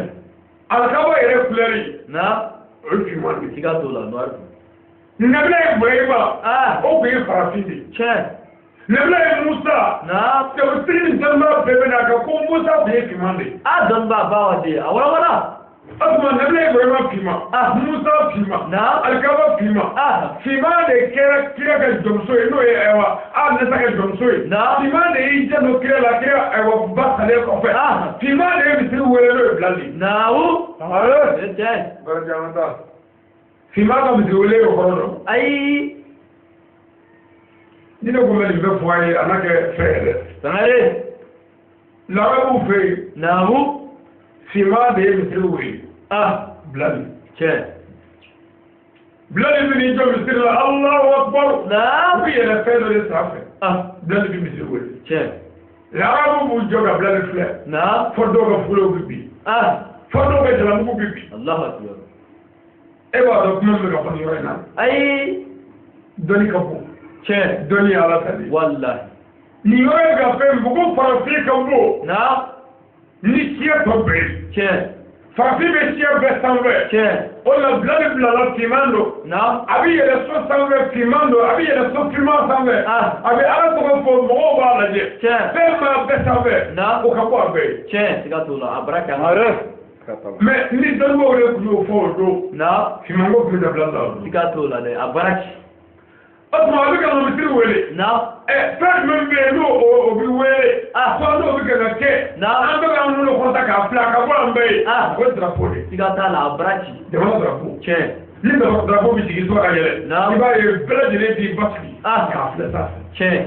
Alikaba yɛrɛ couleur. O ye finman de ye. Siga t'o la, noir. Nabila Ibrahima. O tun ye farafin de ye. Nabila ye Musa. Tafsiri ni dɔnniba bɛɛ bɛ n'a kan ko Musa tun ye finman de ye. Dɔnniba ba wa de, a walawala. O tuma Nabila Ibrahima finman. Musa finman. Alikaba finman. Finman de kɛra kira ka jɔnmuso ye, n'o ye ayiwa Aminata ka jɔnmuso ye. Finman de y'i janto kira la, kira ayiwa ba salen kɔfɛ. Finman de ye misiri wele n'o ye Bilali ye. Finman ka misiri wele y'o kɔrɔ dɔn. Ayi. Ni ne ko n bɛ nin bɛɛ fɔ a ye, a n'a kɛ fɛn ye dɛ. Sangare. Larabuw fɛ yen. Finman de ye misiri wele. Bilali. Bilali bɛ n'i jɔ misiri la Alahu akibaru u bɛ yɛlɛ fɛn dɔ de sanfɛ Bilali bɛ misiri wele arabu b'u jɔ ka Bilali filɛ fo dɔw ka fulew bɛ bin fo dɔw ka jalamugu bɛ bin e b'a dɔn kuma min bɛ ka fɔ nin yɔrɔ in na ayi dɔnni ka bon tiɲɛ dɔnni ye Ala ta de ye walahi nin yɔrɔ in ka fɛn fɔ ko farafin ka bon ni siya tɔ bɛɛ ye tiɲɛ farafin bɛ siya bɛɛ sanfɛ tiɲɛ o la Bilali bilala finman don a bɛ yɛlɛ so sanfɛ finman don a bɛ yɛlɛ so finman sanfɛ a bɛ Ala tɔgɔ fɔ mɔgɔw b'a lajɛ fɛn b'a bɛɛ sanfɛ o ka bɔ a bɛɛ ye tiɲɛ siga t'o la a bara kan mais ni dɔnnibaaw de tun y'o fɔ o don finmanko tun bɛ da Bilali la o don siga t'o la dɛ a bara ci o tuma a bɛ ka na misiri wele fɛn jumɛn bɛ yen n'o o bɛ wele fɔ n'o bɛ ka na kɛ an bɛ k'an bolo kɔrɔta k'a bila ka bɔ an bɛɛ ye o ye drapeau de ye siga t'a la a bara ci jamana drapeau tiɲɛ ni drapeau bɛ jigin so ka yɛlɛ i b'a ye bɛɛ lajɛlen b'i basigi k'a filɛ sanfɛ tiɲɛ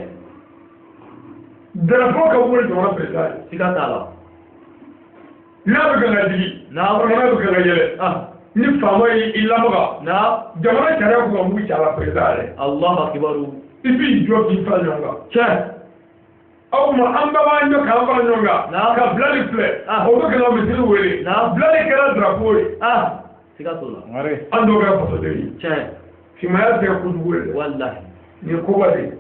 drapeau ka bɔ ni jamana président ye siga t'a la n'a bɛ ka na jigin n'a bɛ ka na yɛlɛ ni faama y'i lamaga jamana sariya ko ka mugu ci a la président yɛrɛ Alahu akibaru i b'i jɔ k'i fara ɲɔgɔn kan tiɲɛ o tuma an bɛɛ b'an jɔ k'an fara ɲɔgɔn kan ka Bilali filɛ o bɛ ka na misiri wele Bilali kɛra drapeau ye siga t'o la an dɔw kɛra fasoden ye tiɲɛ finmaya tɛ kojugu ye dɛ walahi nin ye koba de ye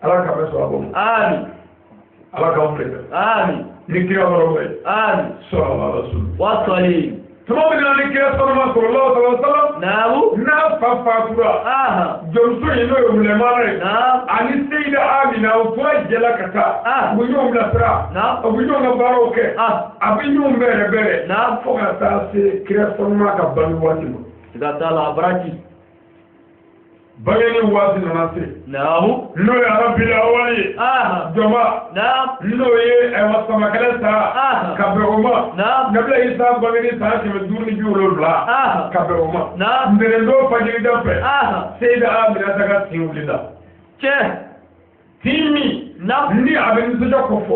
Ala k'an bɛ sɔn a bɔ ma amin Ala k'an filɛ amin ni kira wɔrɔ ye amin sɔrɔ ala rasul wa sɔli tuma min na ni kira sɔrɔma sɔrɔlaw sɔrɔ salam n'a fa fatura jɔnmuso in n'o ye wulɛmaana ye ani Seyida Amina u tora jɛ la ka taa u bɛ ɲɔgɔn bilasira u bɛ ɲɔgɔn ka baaraw kɛ a bɛ ɲɔgɔn bɛrɛ bɛrɛ fo ka taa se kira sɔrɔma ka bange waati ma siga t'a la a bara ci bangeni waati nana se n'o ye Arabil awali ye jɔnba n'o ye ayiwa samakɛlɛ sa ka bɛn o ma Nabila Isa bangeni san 570 ka bɛn o ma ntɛnɛndon fajirida fɛ Seyida Aminata ka tin wulila tiɲɛ tin min ni a bɛ nisɔndiya ko fɔ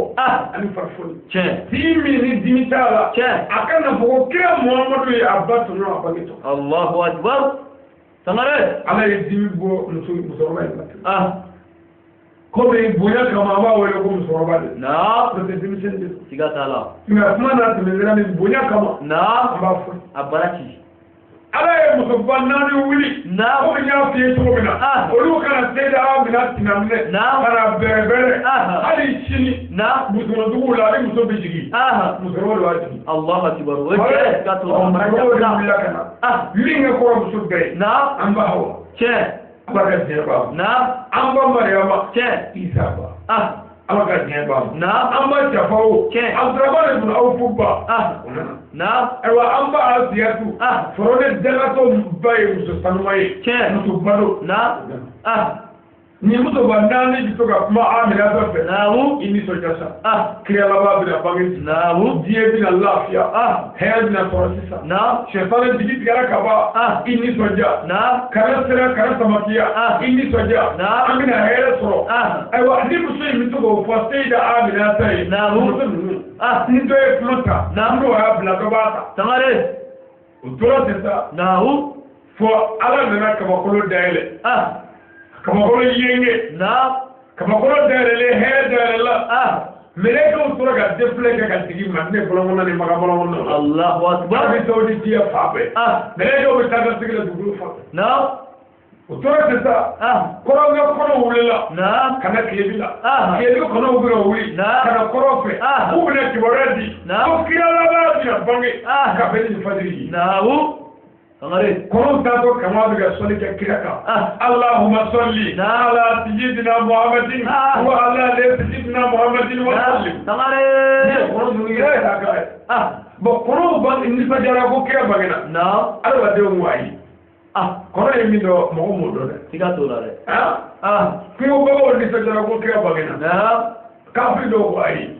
ani farifoni tiɲɛ tin min ni dimi t'a la tiɲɛ a ka na fɔ ko kira Muhamadu ye a ba tɔɲɔ a bange tɔ Allahu akbar Sangare Ala ye dimi bɔ musokɔrɔba in la komi bonya kama an b'a wele ko musokɔrɔba de parce que denmisɛnnin de don siga t'a la nka kuma n'a tɛmɛsira ni bonya kama an b'a fɔ a bara ci Ala ye musoba naani wuli komi n y'a f'i ye cogo min na olu kana Seyida Amina tina minɛ ka na bɛrɛ bɛrɛ hali sini musokɔrɔduguw la ni muso bɛ jigin musokɔrɔba de b'a jigin Allahu akibar o ye tiɲɛ siga t'o la a bara ci musokɔrɔbaw de wulila ka na min ka kɔrɔ muso bɛɛ ye an ba Hawa tiɲɛ Ala ka diɲɛ b'a ma an ba Mariyama tiɲɛ Isa ba Ala ka diɲɛ b'a ma an ba Jafaw tiɲɛ Abdurahmane ibn Awf ba o nana ayiwa an ba Asiyatu fɔrɔne dangatɔ ba ye muso sanuma ye tiɲɛ muso balo ni musoba naani bɛ to ka kuma Aminata fɛ i nisɔndiya sa kira laban bɛna bange diɲɛ bɛna lafiya hɛrɛ bɛna sɔrɔ sisan sɛfan jigi tigɛra ka ban i nisɔndiya kana sera kana samakiya i nisɔndiya an bɛna hɛrɛ sɔrɔ ayiwa ni muso in bɛ to k'o fɔ Seyida Aminata ye muso ninnu ni dɔ ye kuma ta n'o y'a bila dɔ b'a ta Sangare o tora ten sa fo Ala nana kabakolo dayɛlɛ kabakolo yenge kabakolo dayɛlɛlen hɛrɛ dayɛlɛla mɛlɛkɛw tora ka défilé kɛ ka jigin Madinɛ bɔlɔnkɔnɔ ni Maka bɔlɔnkɔnɔ la Allahu akbar Arabi Saoudite diɲɛ fan bɛɛ mɛlɛkɛw bɛ taa ka sigi la dugukolo fan bɛɛ o tora ten sa kɔrɔnkɛ kɔnɔw wulila ka na tilebi la tilebi kɔnɔw bɛna wuli ka na kɔrɔn fɛ k'u bɛna kibaruya di ko kira laban bɛna bange ka bɛn ni fajiri ye kɔnɔw taatɔ kama bɛ ka sɔli kɛ kira kan Allahumma salli ala sayyidina Muhammadin wa ala ali sayyidina Muhammadin wa sallim kɔnɔ ninnu yɛrɛ y'a k'a ye bon kɔnɔw ba nisɔndiyara ko kira bangena adamadenw ko ayi kɔnɔ ye min dɔn mɔgɔ m'o dɔn dɛ siga t'o la dɛ kungo bagaw nisɔndiyara ko kira bangena kafiri dɔw ko ayi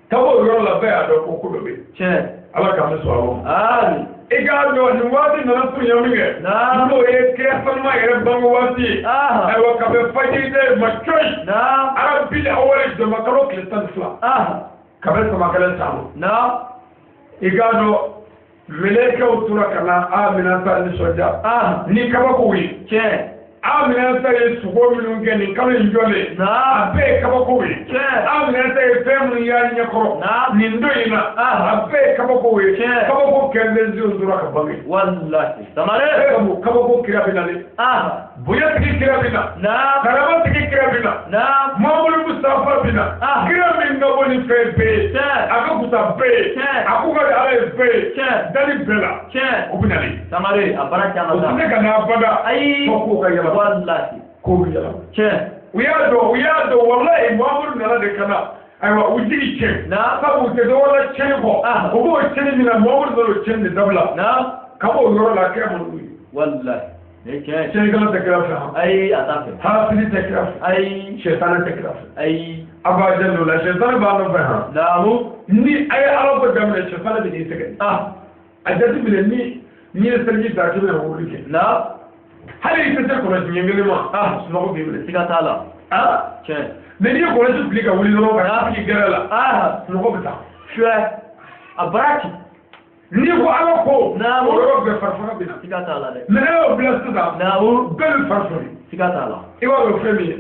tabo yɔrɔ la bɛɛ y'a dɔn ko ko dɔ bɛ yen tiɲɛ Ala k'an bɛ sɔn a ma amin i k'a dɔn nin waati nana surunya min kɛ n'o ye kira sanuma yɛrɛ bange waati ye ayiwa ka bɛn fajiri da ma cɔyi Arabil awali jɔnmakalo tile 12 ka bɛn samakɛlɛ san ma i k'a dɔn Mɛlɛkɛw tora ka na Aminata nisɔndiya ni kabakow ye. Tiɲɛ. Aminata ye sogo minnu kɛ nin kalo in jɔlen, a bɛɛ ye kabakow ye. Aminata ye fɛn minnu y'a ɲɛkɔrɔ nin don in na, a bɛɛ ye kabakow ye. Kabako kɛnɛndenw tora ka bange. Walahi. Samare. Kabako kira bɛ nalen. Bonya tigi kira bɛ na. Karama tigi kira bɛ na. Muhamadu Mustafa bɛ na. Kira min ka bɔ ni fɛn bɛɛ ye. A ka kusa bɛɛ ye. A ko ka di Ala ye bɛɛ ye. Dali bɛɛ la. O bɛ nalen. Samare a baara caman. O tɛ se ka n'a bada. Ayi. Fo k'o ka yɛlɛma. Wallahi. K'o bɛ yɛlɛma. Tiɲɛ. U y'a dɔn walahi Muhamadu nana de ka na. Ayiwa u jigi tiɲɛ. Sabu u tɛ dɔ wɛrɛ la tiɲɛni kɔ. U b'o tiɲɛni min na Muhamadu nana o tiɲɛni de dabila. Ka bɔ o yɔrɔ la kira man d'u ye. Wallahi. Tiɲɛ. Tiɲɛnikɛla tɛ kira fɛ. Ayi a t'a fɛ. Hasidi tɛ kira fɛ. Ayi. Sɛtanɛ tɛ kira fɛ. Ayi. A b'a jɛ o la sɛtanɛ b'a nɔfɛ han. Naamu. Ni a ye Ala ko daminɛ sɛtanɛ bɛ n'i sɛgɛn. A jateminɛ ni n'i ye seliji ta k'i bɛna wuli kɛ. Hali i tɛ se kɔlɔsi ɲɛ kelen ma. Sunɔgɔ b'i minɛ. Siga t'a la. Tiɲɛ. Mɛ n'i ye kɔlɔsi fili ka wuli dɔrɔn ka taa sigi gɛrɛ la. Sunɔgɔ bɛ taa. Suɛ. A baara ci. N'i ko Ala ko. O yɔrɔ bɛɛ farifaga bɛ na. Siga t'a la dɛ. Mɛ ne y'o bila sisan. Bɛɛ bɛ fari sɔrɔ. Siga t'a la. I b'a dɔn fɛn min ye.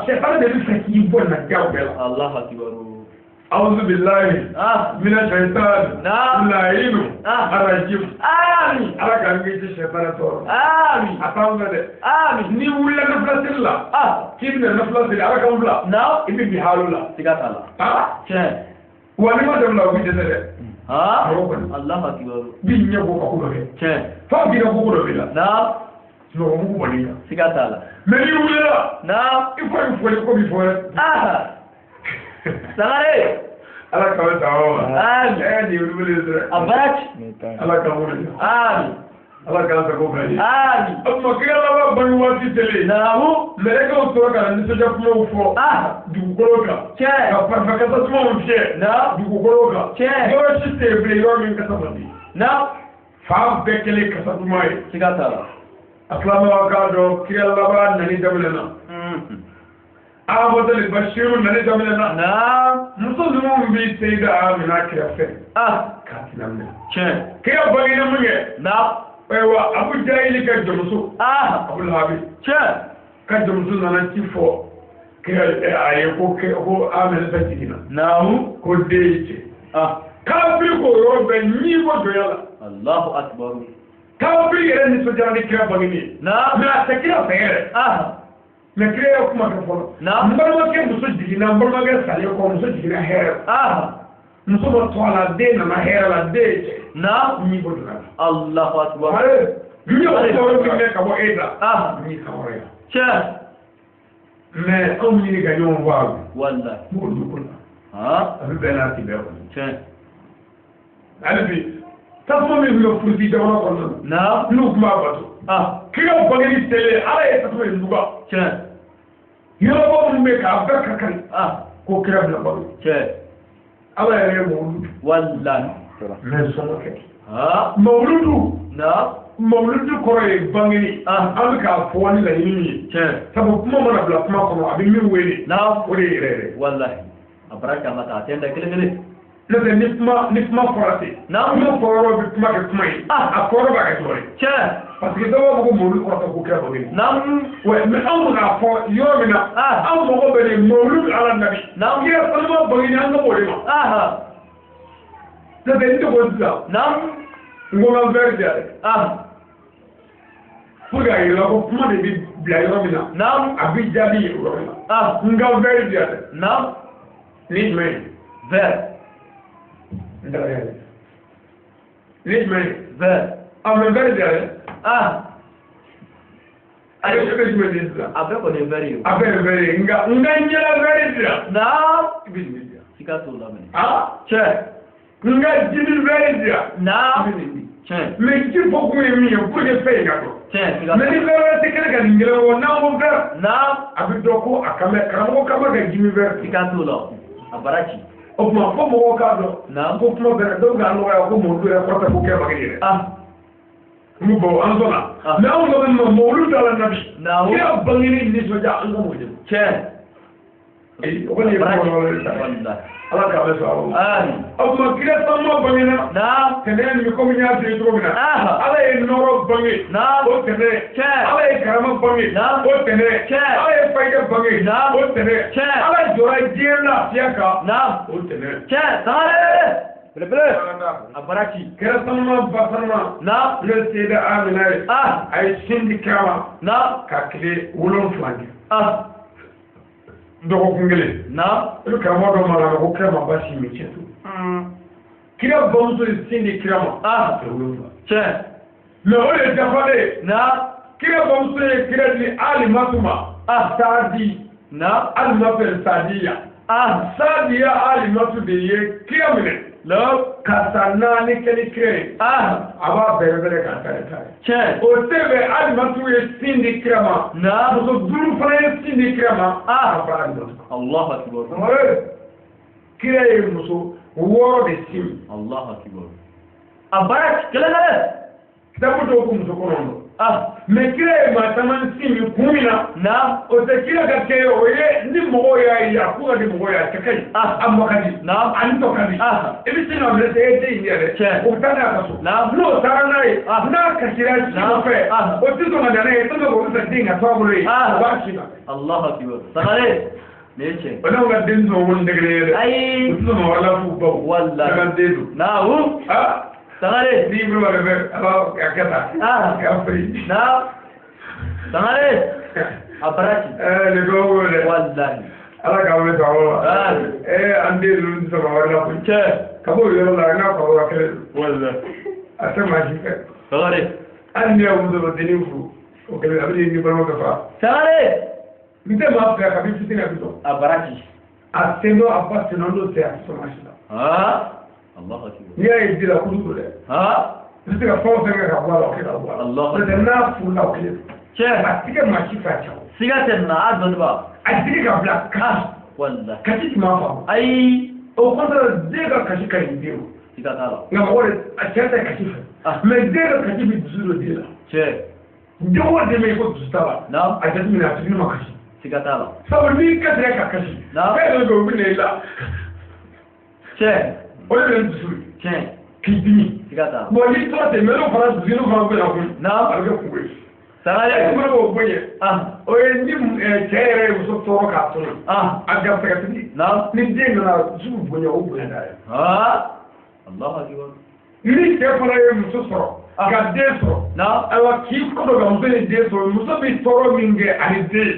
Sɛtanɛ de bɛ fɛ k'i bɔ na jaw bɛɛ la. Alahu akibaru. أعوذ بالله من الشيطان اللعين الرجيم. آمين. ala k'an kisi sɛtanɛ tɔɔrɔ. آمين. A t'an fɛ dɛ. آمين. N'i wulila nafila seli la. K'i bɛna nafila seli ala k'an bila. I bɛ bi haalo la. Siga t'a la. Tiɲɛ. Wa n'i ma dabila o b'i dɛsɛ dɛ. Awɔ kɔni. Alahu akibaru. B'i ɲɛ bɔ ka ko dɔ kɛ. Tiɲɛ. F'a b'i ka ko dɔ b'i la. Sunɔgɔ mugu bɔn'i kan. Siga t'a la. Mɛ n'i wulila. I fɔ i fɔli ko b'i fɔ dɛ. Sangare. Ala k'aw ta o ma. Amin. Ɛ nin ye wuli dɛ. A baara ci. Ala k'an wuli. Amin. Ala k'an sago bɛɛ ye. Amin. O tuma kira laban bange waati selen. Naamu. Mɛlɛkɛw tora ka na nisɔndiya kumaw fɔ. Dugukolo kan. Tiɲɛ. Ka parifan kasa dumanw fiyɛ. Dugukolo kan. Tiɲɛ. Yɔrɔ si tɛ yen bilen yɔrɔ min kasa man di. Fan bɛɛ kɛlen kasa duman ye. Siga t'a la. A silamɛw k'a dɔn kira laban nani daminɛ na. Amadou Bachirou nani daminɛ na. Muso ninnu bɛ Seyida Amina kɛrɛfɛ. K'a tɛna minɛ. Tiɲɛ. Kira bangena mun kɛ. Ayiwa Abu Jahili ka jɔnmuso. Abu Lahabi. Tiɲɛ. Ka jɔnmuso nana ci fɔ kira a ye ko Aminata jiginna. Naamu. Ko den ye cɛ. Kafiri k'o yɔrɔ bɛɛ ɲi bɔ jɔnya la. Allahu akbar. Kafiri yɛrɛ nisɔndiyara ni kira bangeni ye. Mɛ a tɛ kira fɛ yɛrɛ. Mɛ kira ye kuma kɛ fɔlɔ. N balimakɛ muso jiginna n balimakɛ salen kɔ muso jiginna hɛrɛ la. Muso ma to a la den nana hɛrɛ la den ye cɛ. Ɲi bɔ donna la. Allahu akbar. N y'o tɔɔrɔ min kɛ ka bɔ e da. N y'i hɔrɔnya. Tiɲɛ. Mɛ anw ɲini ka ɲɔgɔn fɔ a la. Walahi. N b'o du ko la. A bɛ bɛn n'a ti bɛɛ kɔnɔ. Tiɲɛ. Hali bi tasuma min tun bɛ furusi jamana kɔnɔna na. N'u tun b'a bato. Kira bangeni selen Ala ye tasuma in duga. Tiɲɛ. Yɔrɔba minnu bɛ k'a bɛɛ ka kari. Ko kira bila balo. Tiɲɛ. Ala yɛrɛ ye mawuludu. Walahi. Mɛ sɔngɔ kɛ. Mawuludu. Mawuludu kɔrɔ ye bangeni. An bɛ k'a fɔ ni laɲini min ye. Tiɲɛ. Sabu kuma mana bila kuma kɔnɔ a bɛ min wele. O de ye yɛrɛ yɛrɛ. Walahi. A bara caman ta a tɛ da kelen kelen. N'o tɛ ni kuma fɔra ten. Kuma fɔ yɔrɔ bɛ kuma kɛ kuma ye. A fɔ yɔrɔ b'a kɛ dɔ ye. Tiɲɛ. Parce que dɔw b'a fɔ ko mawuludu kɔrɔ tɛ ko kira bangeni. Ouais, mais anw bɛ k'a fɔ yɔrɔ min na. Anw mago bɛ nin mawuludu ala nabi. Kira sanuma bangeni an ka b'o de ma. N'o tɛ n tɛ ko sisan. N ko n ka verre di yan dɛ. Pour que a yira ko kuma de bɛ bila yɔrɔ min na. A bɛ jaabi yen o yɔrɔ min na. N ka verre di yan dɛ. Ni jumɛn ye. Verre. N taara yɛrɛ. Ni jumɛn ye. Verre. A mɛ verre di yan dɛ. A bɛ jumɛn di sisan. A bɛɛ kɔni ye verre ye. A bɛɛ ye verre ye nka n ka ɲɛla verre di yan. Naam. I bɛ nin di yan. Siga t'o la minɛ. Tiɲɛ. N ka jimi verre di yan. Naam. I bɛ nin di. Tiɲɛ. Mɛ ji fɔ kun ye min ye pour que fɛn in ka dɔn. Tiɲɛ siga. Mɛ ni verre wɛrɛ tɛ kɛnɛ ka nin kelen bɔ n'an ko verre. Naam. A bɛ dɔn ko a kan bɛ karamɔgɔ kan bɛ ka jimi verre. Siga t'o la. A bara ci. O tuma fo mɔgɔw k'a dɔn. Ko kuma bɛɛ dɔw k'a nɔgɔya ko mawuludu yɛrɛ kɔrɔ tɛ ko kira bangeni yɛrɛ. N ko an sɔnna. Mɛ anw ka bɛ mawuludu ala nabi. Kira bangeni nisɔndiya an ka m'o de ma. Tiɲɛ. O kɔni ye kɔlɔlɔ ye. Ala k'a bɛ sɔrɔ. O tuma kira sanuma bangena. Tɛnɛ nin komi n y'a f'i ye cogo min na. Ala ye nɔrɔ bange. O tɛnɛ. Ala ye karama bange. O tɛnɛ. Ala ye fayida bange. O tɛnɛ. Ala jɔra diɲɛ lafiya kan. O tɛnɛ. Sangare. Belebele. A baraki. Kira sanuma ba sanuma. N'o ye Seyida Amina ye. A ye sin di kira ma. Ka tile 7 kɛ. Dɔgɔkun kelen. I bɛ karamɔgɔ dɔ mara ko kira ma ba sin min cɛ to. Kira bamuso ye sin di kira ma. Tile 7. Tiɲɛ. Mɛ o de dafalen ye. Kira bamuso ye kira di Alimatu ma. Saadi. Alimatu Sadiya. Sadiya Alimatu de ye kira minɛ. Ka san 4 kɛ ni kira ye. A b'a bɛrɛ bɛrɛ k'a tare tare. Tiɲɛ. O tɛ bɛn Alimatu ye sin di kira ma. Muso 5 fana ye sin di kira ma. Ka fara Alimatu kan. Allahu akbar. Kira ye muso 6 de sin min. Allahu akbar. A baara kelen kelen. Kitabu dɔw ko muso 9. Mais kira ye maa caman sin min kun min na. O tɛ kira ka kɛ o ye ni mɔgɔw y'a ye a ko ka di mɔgɔw ye a cɛ ka ɲi. A mɔ ka di. A ni tɔ ka di. I bɛ sin ka minɛ e den in yɛrɛ. O bɛ taa n'a ka so. N'o taara n'a ye. N'a kasira si nɔfɛ. O tɛ sɔn ka na n'a ye tɔntɔn o bɛ fɛ den ka to a bolo ye. O b'a si ma. Allahu akbar. Sangare. Nin ye tiɲɛ. O n'anw ka den sɔn ko nin tɛ kelen ye dɛ. Ayi. O tɛ sɔn ka wari la f'u baw. Walahi. An ka den don. Naamu. Sangare. N'i bolo b'a fɛ a b'a kɛ tan. K'a fili. Sangare. A baraki. Nin kabako dɛ. Walahi. Ala k'aw bɛ sɔn ma. An den ninnu tɛ sɔn ka wari la koyi. Tiɲɛ. Ka b'o yɔrɔ la n'a fa ka kɛlɛ don. Walahi. A tɛ maa si fɛ. Sangare. Hali n'i y'a muso dennin furu o kɛlen a bɛ n'i balima bɛɛ faga. Sangare. N tɛ maa fɛ kabi fitinin a bɛ sɔn. A baraki. A sen dɔ a ba sen dɔ n'o tɛ a tɛ sɔn maa si la. Allahu akbar. N'i y'a ye ji la kulu don dɛ. I bɛ se ka fɛn o fɛn kɛ ka bɔ a la o kɛ ka bɔ a la. Allahu akbar. N'o tɛ n'a furula o kelen. Tiɲɛ. A ti kɛ maa si fɛ a cɛ o. Siga tɛ nin na a dɔnni ba. A tigi ka bila kasi. Walahi. Kasi tun b'a faamu. Ayi. Au contraire den ka kasi ka ɲi den ma. Siga t'a la. Nka mɔgɔ de a cɛ tɛ kasi fɛ. Mais den ka kasi bɛ dusu don den la. Tiɲɛ. Den o den bɛ yen ko dusu t'a la. A jateminɛ a fitinin ma kasi. Siga t'a la. Sabu n'i kasira ka kasi. Fɛn dɔ bɛ yen o bɛ na i la. Tiɲɛ. O de bɛ na dusu ye. Tiɲɛ. K'i dimi. Siga t'a la. Bon n'i tora ten mɛ n'o fana dusu n'o fana bɛ na kun. A bɛ kɛ kungo ye. Sangare. E fana b'o bonya. O ye ni cɛ yɛrɛ ye muso tɔɔrɔ k'a tɔɲɔ. A garisɛgɛtigi. Ni den nana dusu bɛ bonya o bonya d'a ye. Allahu akbar. Ni cɛ fana ye muso sɔrɔ. Ka den sɔrɔ. Ayiwa k'i kɔ dɔ ka muso ni den sɔrɔ muso bɛ tɔɔrɔ min kɛ ani den.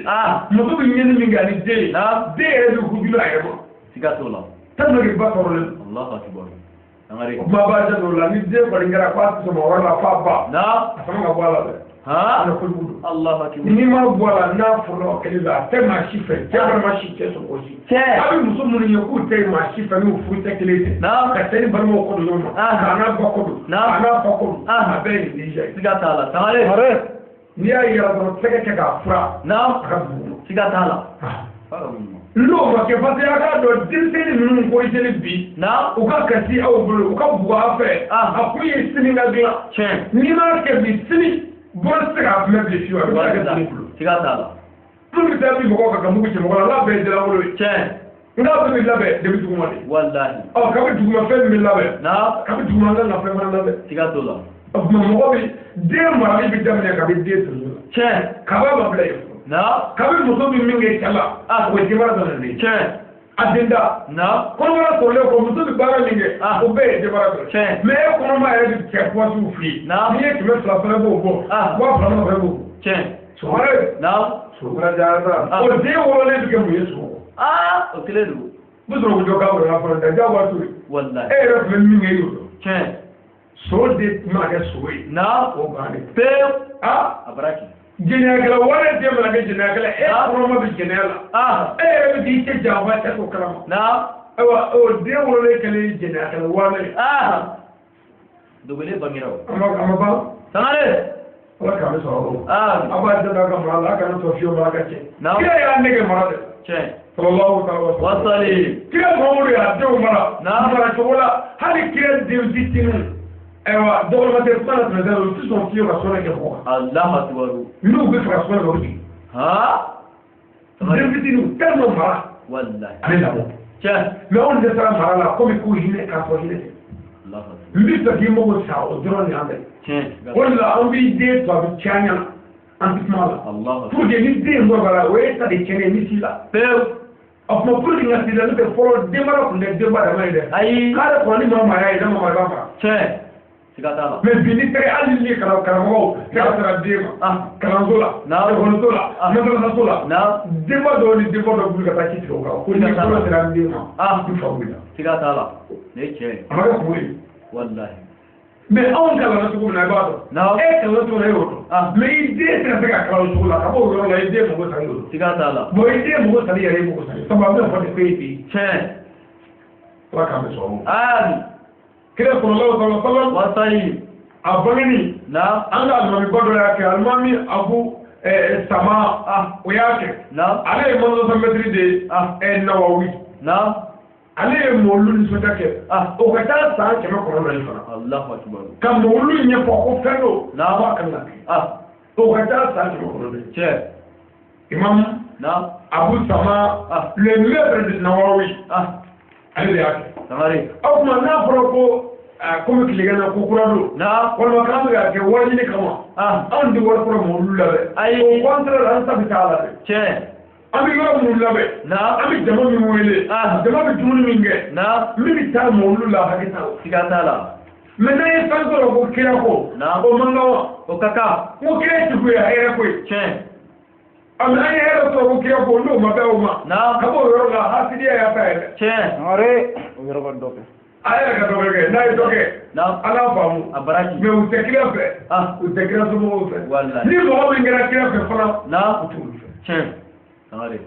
Muso bɛ ɲɛni min kɛ ani den. Den yɛrɛ bɛ hujula a yɛrɛ ma. Siga t'o la. Tellement que ba tɔɔrɔlen don. Allahu akbar. Sangare. O kuma b'a jate o la ni den kɔni kɛra k'a tɛ sɔn wari la f'a ba. A sama ka bɔ a la dɛ. A bɛ kojugu don. Allahu akbar. N'i ma bɔ a la n'a furula o kɛlen don a tɛ maa si fɛ cɛ fana ma si cɛ sɔrɔ o si. Tiɲɛ. A bɛ muso minnu ye k'u tɛ maa si fɛ n'u furu tɛ kelen tɛ. Ka cɛ ni balimaw kɔ don ɲɔgɔn ma. K'a n'a ba kɔ don. K'a n'a fa kɔ don. A bɛɛ ye nin ye. Siga t'a la. Sangare. N'i y'a yira dɔrɔn tɛgɛ kɛ k'a fura. A ka dugu kɔnɔ. Siga t'a la. N'o ma kɛ parce que a k'a dɔn denmisɛnnin ninnu corrigeli bi. U ka kasi aw bolo u ka bugu aw fɛ. A kun ye sini ka dilan. Tiɲɛ. N'i m'a kɛ bi sini bɔrɔ tɛ se k'a mɛn bilen fiyewu a bɛ se ka kɛ sini bolo. Siga t'a la. Minnu bɛ taa bin mɔgɔw kan ka mugu ci mɔgɔ la n'a bɛɛ ye jalakolo ye. Tiɲɛ. N'a bɛɛ bɛ labɛn debi duguma de. Walahi. Ɔ kabi duguma fɛn min bɛ labɛn. Kabi duguma an kan ka fɛn fana labɛn. Siga t'o la. O tuma mɔgɔ bɛ den marali bɛ daminɛ kabi den tonso la. Tiɲɛ. Kaba ma bila yen fɔlɔ. Kabi muso bɛ min kɛ cɛ la. O ye denbara dɔ de ye. Tiɲɛ. A den da. Kɔnɔbara sɔrɔlen kɔ muso bɛ baara min kɛ. O bɛɛ ye denbara dɔ ye. Tiɲɛ. Mais e kɔnɔma yɛrɛ bɛ cɛ pɔsiw f'i ye. N'i ye 200 fana b'o bɔ. 2000 fana b'o bɔ. Tiɲɛ. Sɔgɔre. Sɔgɔra jara. O den wololen bɛ kɛ mun ye sogo? O kelen don. N bɛ sɔrɔ k'o jɔ k'a wolo fɔlɔ da jagoya t'o ye. Walahi. E yɛrɛ tun bɛ min kɛ e y'o dɔn. Tiɲɛ. So de mana kɛ sogo ye. O bannen. Pewu. A baraki. Jɛnɛyakɛla wale den mana kɛ jɛnɛyakɛla e kɔnɔma bɛ jɛnɛya la. E yɛrɛ bɛ k'i cɛ janfa cɛ t'o kalama. Ayiwa o den wololen kɛlen jɛnɛyakɛla wale ye. Dogolen bangera o. A ma ban. Sangare. Ala k'an bɛ sɔrɔ o. A b'a dɛmɛ a ka mara la a kana sɔn fiyewu mara ka cɛ. Kira y'a nege mara dɛ. Tiɲɛ. Sallallahu alaihi wa sallam. Wasali. Kira Muhammadu y'a denw mara. Mara cogo la hali kira den fitininw. Ayiwa dɔgɔnma tɛ kuma na tɛmɛ sira la u tɛ sɔn fiyewu ka sɔnni kɛ mɔgɔ kan. Allahu akbar. N'u bɛ fɛ ka sɔnni kɛ o bɛ jigin. Den fitininw tellement mara. Wallahi. Ale lamɔ. Tiɲɛ. Mais anw dɛsɛra mara la komi k'u hinɛ k'a fɔ hinɛ tɛ. Allahu akbar. N bɛ fɛ k'i mago sa o dɔrɔn de y'an bɛɛ. Tiɲɛ. O de la an b'i den to a bɛ caya ɲɛna an tɛ kuma a la. Allahu akbar. Pour que ni den kɔrɔbayara o ye ta de tiɲɛnen ye ni si la. Pewu. O tuma pour que n ka si la n'o tɛ fɔlɔ denmara tun tɛ denba dama ye dɛ. Ayi. K'ale kɔrɔ ni maa maa y'a ye ne maa maa i b'a mara. Tiɲɛ. Siga t'a la. Mais bi ni tɛgɛ hali ni karamɔgɔw tɛgɛ sera den ma. Ah. Kalanso la. Naam. Ekɔliso la. Ah. Madrasaso la. Naam. Denba dɔw ni denba dɔw wuli ka taa ci tigɛ o kan ko ni kɔnɔ sera n den ma. Ah. N fa wulila. Siga t'a la. Nin ye tiɲɛ ye. A ma kɛ kungo ye. Wallahi. Mais anw kalanna cogo min na i b'a dɔn. Naam. E kalanna cogo min na e y'o dɔn. Ah. Mais i den tɛna se ka kalan o cogo la ka bɔ o yɔrɔ la i den mago sali o don. Siga t'a la. Bon i den mago sali yɛrɛ i mago sali. Sabu a bɛna fɔ de ko e den. Tiɲɛ. Ala k'an bɛ sɔn o ma. Amin. Kira sallallahu alaihi wa sallam Wasalim. a bangeni Naam. an ka alimamiba dɔ y'a kɛ alimami Abu Sama Ah. o y'a kɛ. Naam. Ale ye madrasa mɛtiri de ye. Ah. Nawawi. Naam. Ale ye mɔlu nisɔndiya kɛ. Ah. O ka taa san 900 ye fana. Allahu akbar. Ka mɔlu ɲɛfɔ ko fɛn don. Naam. Ko a kan ka kɛ. Ah. O ka taa san 900 ye. Tiɲɛ. Imam Naam. Abu Sama Ah. le maître de Nawawi Ah. ale de y'a kɛ. Sangare. O tuma n'a fɔra ko komi tilegan na ko kura don. Naam. Walima k'an bɛ k'a kɛ wari ɲini kama. Ah. Anw tɛ wari sɔrɔ mɔlu la dɛ. Ayi. Au contraire an ta bɛ taa la dɛ. Tiɲɛ. An bɛ yɔrɔ minnu labɛn. Naam. An bɛ jama min wele. Ah. Jama bɛ dumuni min kɛ. Naam. Min bɛ taa mɔlu la hakɛ t'a la. Siga t'a la. Mais n'an ye fɛn sɔrɔ ko kira ko. Naam. O man kan wa. O ka kan. Ko kira ye tugu ye hɛrɛ ko ye. Tiɲɛ. A mais an ye hɛrɛ sɔrɔ ko kira ko n'o ma bɛn o ma. Naam. Ka bɔ o yɔrɔ la hasidiya y'a ta ye dɛ. Tiɲɛ. Sangare. O yɔrɔ ka dɔ kɛ. A yɛrɛ ka dɔ kɛ n'a ye dɔ kɛ. Naam. Ala faamu. A baraji. Mais u tɛ kira fɛ. Ah. U tɛ kira somɔgɔw fɛ. Wallahi. Ni mɔgɔ min kɛra kira fɛ fana. Naam. U t'olu fɛ. Tiɲɛ. Sangare.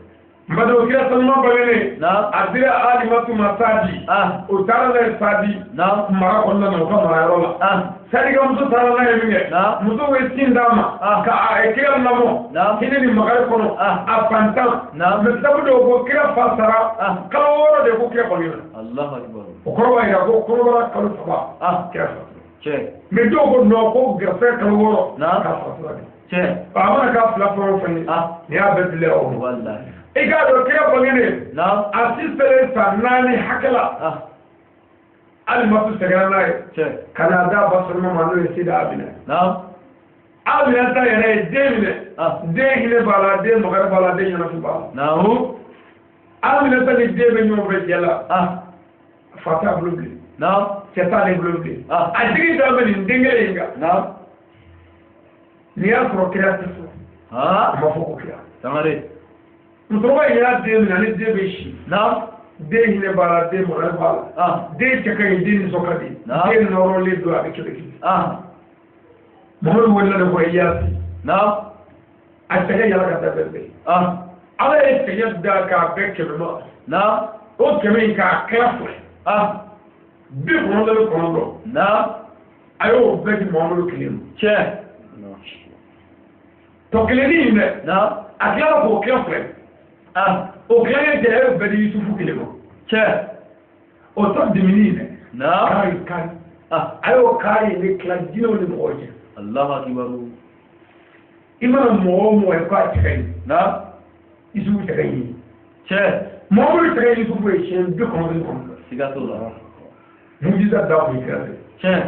N badenw kira sanuman bangenen. Naam. A dira Alimatu ma Sadi. Ah. O taara n'a ye Sadi. Naam. Mara kɔnɔna na u ka marayɔrɔ la. Ah. Sadi ka muso taara n'a ye min kɛ. Naam. Muso ye sin d'a ma. Ah. Ka a kira lamɔ. Naam. Hinɛ ni makari kɔnɔ. Ah. A fantan. Naam. Mais sabu dɔw ko kira fa sara. Ah. Kalo 6 de ko kira bangena. Allahu akbar. O kɔrɔ b'a jira ko kɔnɔbara kalo 3. Ah. Kira fa. Tiɲɛ. Mais dɔw ko non ko gɛrɛsɛgɛ kalo 6. Naam. K'a fa sara de. Tiɲɛ. A mana k'a fila fɛn o fɛn ye. Ah. Nin y'a bɛɛ bila o ma. Wallahi. I k'a dɔn kira bangenen. Naam. A si selen san 4 hakɛ la. Ah. Alimatu sɛgɛnna n'a ye. Tiɲɛ. Ka n'a d'a ba sɔrɔ ma n'o ye Sida Amina. Naam. Amina ta yɛrɛ ye den minɛ. Ah. Den hinɛ b'a la, den makari b'a la, den ɲɛnafin b'a la. Naam. Amina ta ni den bɛ ɲɔgɔn fɛ jɛ la. Ah. Fa t'a bolo bilen. Naam. Cɛ t'ale bolo bilen. Ah. A jigi da bɛ nin den kelen in kan. Naam. N'i y'a sɔrɔ kira tɛ sɔrɔ. Ah. A ma fɔ ko kira. Sangare. Musokɔrɔba in y'a den minɛ ani den bɛ si. Naam. Den hinɛ b'a la, den makari b'a la. Ah. Den cɛ ka ɲi, den nisɔn ka di. Naam. Den nɔrɔlen don a bɛ kɛlɛ kelen. Ah. Mamadu wulila de ko Iyasi. Naam. A sɛgɛ yala ka taa bɛɛ bɛɛ. Ah. Ala ye sɛgɛ da k'a bɛɛ 100 ma. Naam. O 100 in k'a kila 2. Ah. 99. Naam. A y'o bɛɛ di Mamadu kelen ma. Tiɲɛ. Tɔ kelennin in dɛ. Naam. A tilala k'o kila 2. Ah. O tilalen cɛ a y'o bɛɛ di Yusufu kelen ma. Tiɲɛ. O tɔ dimini in dɛ. Naam. Kari kari. Ah. A y'o kari in de tila jinɛw ni mɔgɔw cɛ. Allahu akbar. I mana mɔgɔ o mɔgɔ ye k'a cɛ ka ɲi. Naam. Yusufu cɛ ka ɲi. Tiɲɛ. Mamadu cɛ ka ɲi Yusufu ye siɲɛ 99. Siga t'o la. Mujiza da kun kira fɛ. Tiɲɛ.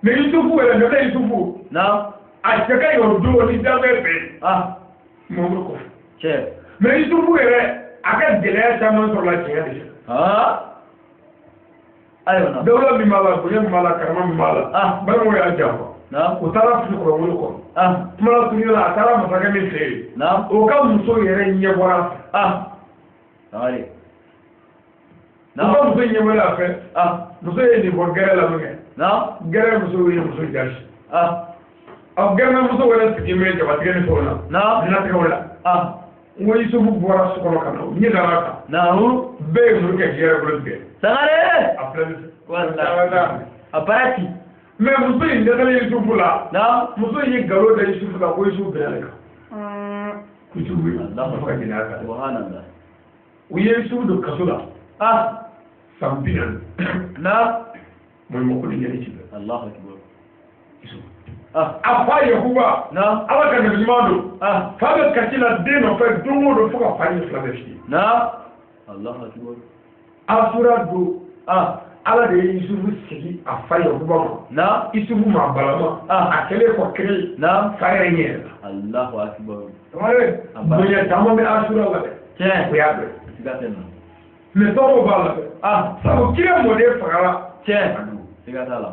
Mais Yusufu yɛrɛ nana Yusufu. Naam. A cɛ ka ɲi o don ni danbɛ bɛɛ. Ah. Mamadu kɔfɛ. Tiɲɛ. Mais Yusufu yɛrɛ a ka gɛlɛya caman sɔrɔla tiɲɛ de fɛ. Ah. Ayiwa naam. Dawula min b'a la, bonya min b'a la, karama min b'a la. Ah. Balimaw y'a janfa. Naam. O taara fili kɔrɔwolo kɔnɔ. Ah. Kuma la surunya la, a taara masakɛ min fɛ yen. Naam. O ka muso yɛrɛ ɲɛ bɔra a fɛ. Ah. Sangare. O ka Naam. muso ɲɛ bɔra a fɛ. Ah. Muso ye nin fɔ gɛrɛ la min kɛ. Naam. Gɛrɛ muso ye muso jasi. Ah. Ɔ gɛrɛ muso wɛrɛ sigi bɛ jabatigɛ ni fɛnw na. Naam. Natigɛw la. Ah. N ko Yusufu bɔra so kɔnɔ ka na o ɲɛ dara a kan. Naam. Bɛɛ ye muru kɛ k'i yɛrɛ bolo tigɛ. Sangare. A filɛ nin fɛ. Wallahi. A baraji. Mais muso in dɛsɛlen Yusufu la. Naam. Muso in ye nkalon da Yusufu la ko Yusufu bɛnna ale kan. Ko Yusufu ye Allahu fo ka jɛnɛya kan. Subhanallah. U ye Yusufu don kaso la. Ah. San 40. Naam. Maɲumanko ni ɲɛni ci bɛɛ. Allahu akbar. Yusufu. A fa Yakuba Ala ka nabi ɲuman don. Fa bɛ kasi la den nɔfɛ don o don fo ka fa ɲɛ fila bɛɛ fiyɛ. Allahu akbar. Asura don. Ala de ye Yusufu sigi a fa Yakuba ma. Yusufu ma balama. A kɛlen kɔ kere. Fa yɛrɛ ɲɛ yɛlɛ la. Allahu akbar. Bonya caman bɛ Asura la dɛ. Tiɲɛ. O y'a dɔn. Siga tɛ nin na. Mais tɔɔrɔw b'a la dɛ. Sabu kira mɔden fagara. Tiɲɛ. Siga t'a la.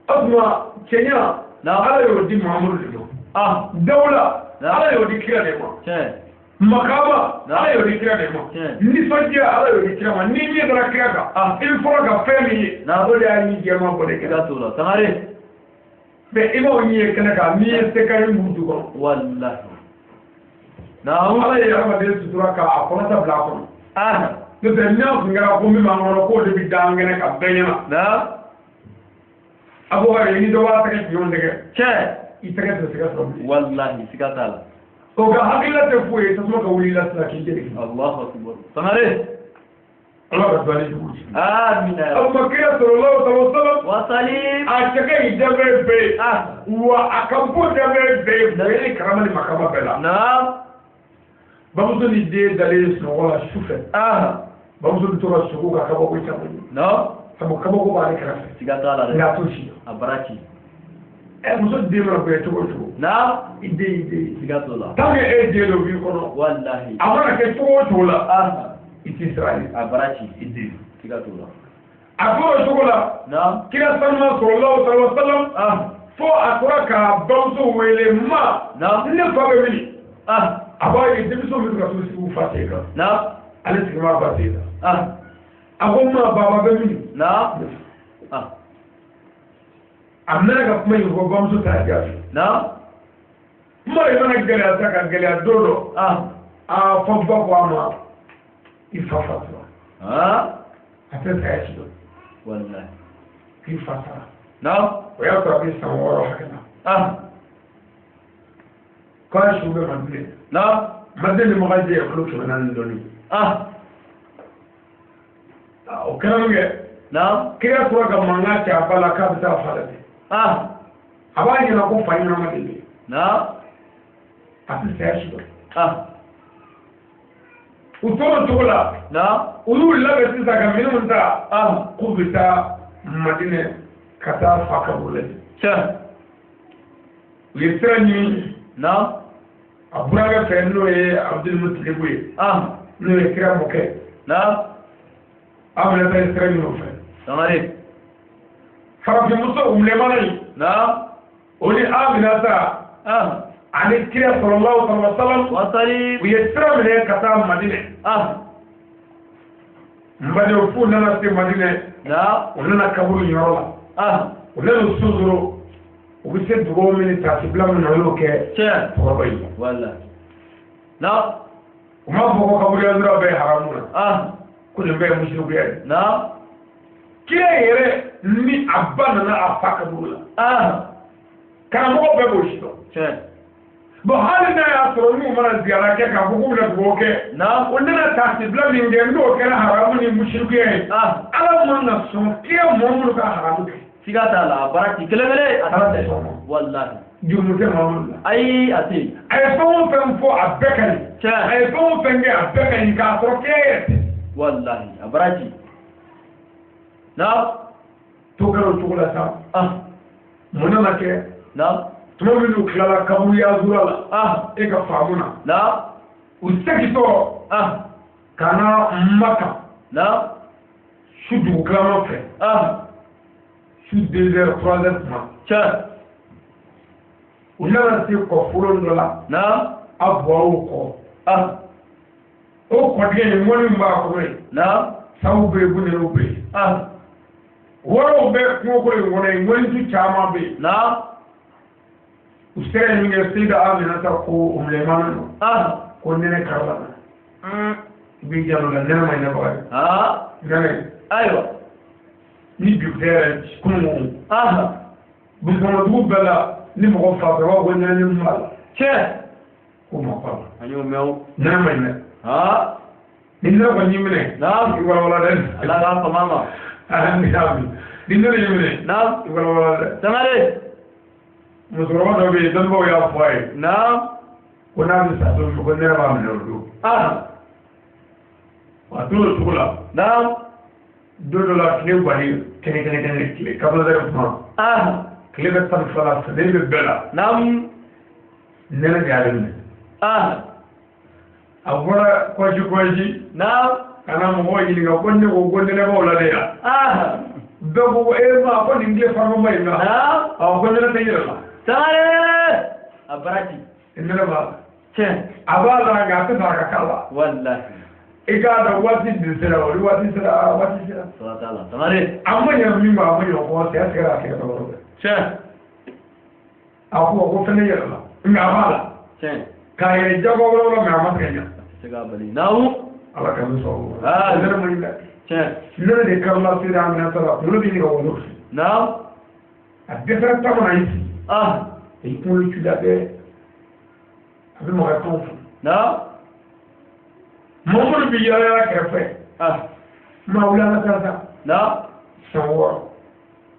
O tuma cɛɲa. Ala y'o di Mahamadu de ma. Dawula. Ala y'o di kira de ma. Tiɲɛ. Makama. Ala y'o di kira de ma. Nisɔndiya Ala y'o di kira ma. Ni ɲɛ dara kira kan. I bɛ fɔlɔ ka fɛn min ye. O de y'a ɲi jɛman bɔ de kɛnɛ. Siga t'o la. Sangare. Mais i b'o ɲi ye kɛnɛ kan n'i ye sekayi mun du kɔnɔ. Walahi. Ala ye hadamaden sutura k'a kɔnɔta bila a kɔnɔ. N'o tɛ n'a tun kɛra ko min b'an kɔnɔ k'o de bɛ da an kɛnɛ kan bɛɛ ɲɛna. Abubakar ni dɔ b'a tɛgɛ tiɲɛ tɛgɛ. Tiɲɛ. I tɛgɛ tɛ se ka sɔrɔ bilen. Walahi siga t'a la. O ka hakilila tɛ foyi ye tasuma ka wuli i la sisan k'i jeni. Allahu akbar. Sangare. Ala ka dɔnni jugu ci. Amina. O ma kira sallallahu alaihi wasallam. Wasalim. A cɛ ka ɲi danfɛn bɛɛ ye. Wa a ka bon danfɛn bɛɛ ye bonya ni karama ni makama bɛɛ la. Bamuso ni den dalen sunɔgɔ la su fɛ. Bamuso bɛ to ka sogo ka kabako caman ye. Sabu kabako b'ale kɛrɛfɛ. Siga t'a la dɛ. Nka a t'o si dɔn. A bara ci. Muso den mana bonya cogo o cogo. I den i den. Siga t'o la. Tant que e den dɔ b'i kɔnɔ. Walahi. A mana kɛ cogo o cogo la. I t'i siran ye. A bara ci. I den. Siga t'o la. A tora o cogo la. Kira sanuma sallallahu alaihi wasallam. Fo a tora k'a bamuso wele ma. Ne fa bɛ min? A b'a ye denmisɛnw bɛ ka t'u sigi u fa sen kan. Ale sigi b'a fa sen kan. A ko ma baba bɛ min? A mɛna ka kuma in fɔ bamuso t'a jaabi. Kuma de mana gɛlɛya sa ka gɛlɛya don dɔ. A fɔ ba ko a ma i fa fatura. A tɛ saya si dɔn. Walahi. K'i fa sara. O y'a sɔrɔ a bɛ san 6 hakɛ la. K'a su bɛ Madinɛ. Madinɛ ni Makaji ye kilo 400 dɔɔnin. O kɛra min kɛ. Kira tora ka mankan cɛ a ba la k'a bɛ taa fa lajɛ. A b'a ɲɛna ko fa ɲɛnama de bɛ yen. A tɛ saya si dɔn. U tora o cogo la. U y'u labɛn sisan ka minɛnw ta. K'u bɛ taa Madinɛ ka taa fa kaburu lajɛ. U ye sira ɲini. A burankɛ fɛ n'o ye Abudul-Mutalibu ye. N'o ye kira mɔkɛ. Aminata ye sira ɲini o fɛ. Farafinmuso Umlemana in. O ni Aminata. Ani kira sallallahu alaihi wasallam. U ye sira minɛ ka taa Madinɛ. N badenw f'u nana se Madinɛ. U nana kaburu yɔrɔ la. U nana u sonsoro. U bɛ se dugawu min ni taasibila min na u y'o kɛ. Cɛkɔrɔba in. U m'a fɔ ko kaburuya bɛɛ ye haramu na. Ko nin bɛɛ ye musirikuya ye. Kira yɛrɛ ni a ba nana a fa kaburu la. Karamɔgɔ bɛɛ b'o si dɔn. Bon hali n'a y'a sɔrɔ n'u mana ziyara kɛ k'a fɔ k'u bɛna dugawu kɛ. O nana taasibila min kɛ n'o kɛra haramu ni musirikuya ye. Ala man ka sɔn kira mɔgɔ minnu ka haramu kɛ. Siga t'a la a bara ci kelen kelen a tɛ sɔn. Walahi. Jurumu tɛ Mahamadu la. Ayi a tɛ yen. A ye fɛn o fɛn fɔ a bɛɛ ka ɲi. A ye fɛn o fɛn kɛ a bɛɛ ka ɲi k'a sɔrɔ kira yɛrɛ tɛ. Walahi a bara ci. To kɛra o cogo la sa. Mun nana kɛ? Tuma min n'u tilala kaburuya zura la. E ka faamu na. U segintɔ. Ka na Maka. Su dugukilama fɛ. Su 2 heures 3 heures tuma. U nana se kɔfolo dɔ la. A bɔra o kɔ. O kɔtigɛ in mɔni min b'a kɔnɔ yen. Saw bɛ yen bunɛw bɛ yen. Wɔrɔw bɛ kungo in kɔnɔ yen mɔnitu caman bɛ yen. U sera yen min kɛ Seyida Aminata ko Umlemana ma. Ko nɛnɛ karila na. I b'i janto la nɛnɛ ma ɲɛbaga ye. Nɛnɛ. Ayiwa. Ni bi tɛ yɛrɛ kunun. Burusikɔnɔ bɛɛ la ni mɔgɔ fa fɛ u b'a fɔ ko nɛnɛ ni mun b'a la. Tiɲɛ. K'o ma kɔ a la. An y'o mɛn o. Nɛnɛ ma ɲi dɛ. Ni nɛnɛ kɔni y'i minɛ. I walawala dɛ. Ala k'a fama ma. Ni nɛnɛ y'i minɛ. I walawala dɛ. Sangare. Musokɔrɔba dɔ bɛ yen, dɔnnibaaw y'a fɔ a ye. Naam. Ko n'a bɛ sa don min, ko nɛnɛ b'a minɛ o don. A tor'o cogo la. Naam. Don dɔ la, tile guwanni kɛnɛ kɛnɛ kɛnɛ, tile 14 kuma. Tile bɛ 12 la, funteni bɛ bɛɛ la. Naam. Nɛnɛ de y'ale minɛ. A bɔra kɔji kɔji. Naam. Ka na mɔgɔw ɲininka ko ne ko ko nɛnɛ b'aw la de yan. Bɛɛ ko ko e ma ko nin tile farima in na. Naam. Awɔ, ko nɛnɛ tɛ n yɛrɛ la. Sangare. A baraji. Nɛnɛ b'a la. Tiɲɛ. A b'a la nka a tɛ fɛ a ka k'a la. Wallahi. I k'a dɔn waati dun sera o ni waati sera waati sera. Siga t'a la. Sangare. A ma ɲɛ min ma, a ma ɲɛ o kɔ, saya tigɛra a tigɛ dɔrɔn bɛɛ. Tiɲɛ. A ko ko fɛn tɛ yɛrɛ la nka a b'a la. Tiɲɛ. K'a yɛrɛ jago wɛrɛ mɛ a ma se ka ɲɛ. A tɛ se k'a bali. Naamu. Ala ka min sɔrɔ o Ah. la. Nɛnɛ ma ɲi dɛ. Tiɲɛ. Nɛnɛ de karila sera a minɛ ta la, kunkolo bɛ ɲini ka wolo. Naam. A dɛsɛra taama na y'i sigi. A y'i kunkolo ci la dɛ. A bɛ maga kan fɔ. Naam. Mɔgɔ minnu bɛ yaala yaala kɛrɛfɛ. Maa wuli an ka taa sa. Naam. San 6.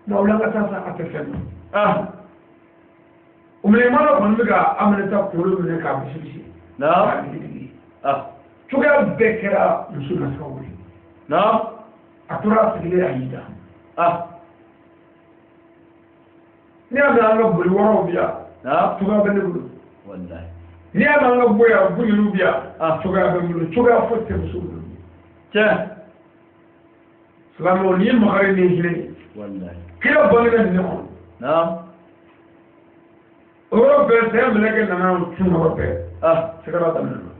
Maa wuli an ka taa sa, a tɛ fɛn dɔn. O minɛ dɔ kɔni bɛ ka Aminata kunkolo minɛ k'a bisi bisi. Naam. K'a digi digi. Cogoya bɛɛ kɛra muso ma se ka wuli. Naam. A tora a sigilen a y'i da. N'i y'a mɛn an ka boli wɔɔrɔw bi yan. Naam. Cogoya bɛ ne bolo. Wallahi. N'i y'a mɛn an ka bɔ yan, bu ninnu bi yan. Cogoya bɛ n bolo, cogoya foyi tɛ muso bolo. Tiɲɛ. Silamɛw, nin ye makari ni hinɛ ye. Wallahi. Kira bangena nin ne kɔnɔ. Naam. O yɔrɔ bɛɛ saya mɛlɛkɛ nana o cun yɔrɔ bɛɛ. Sigara daminɛna.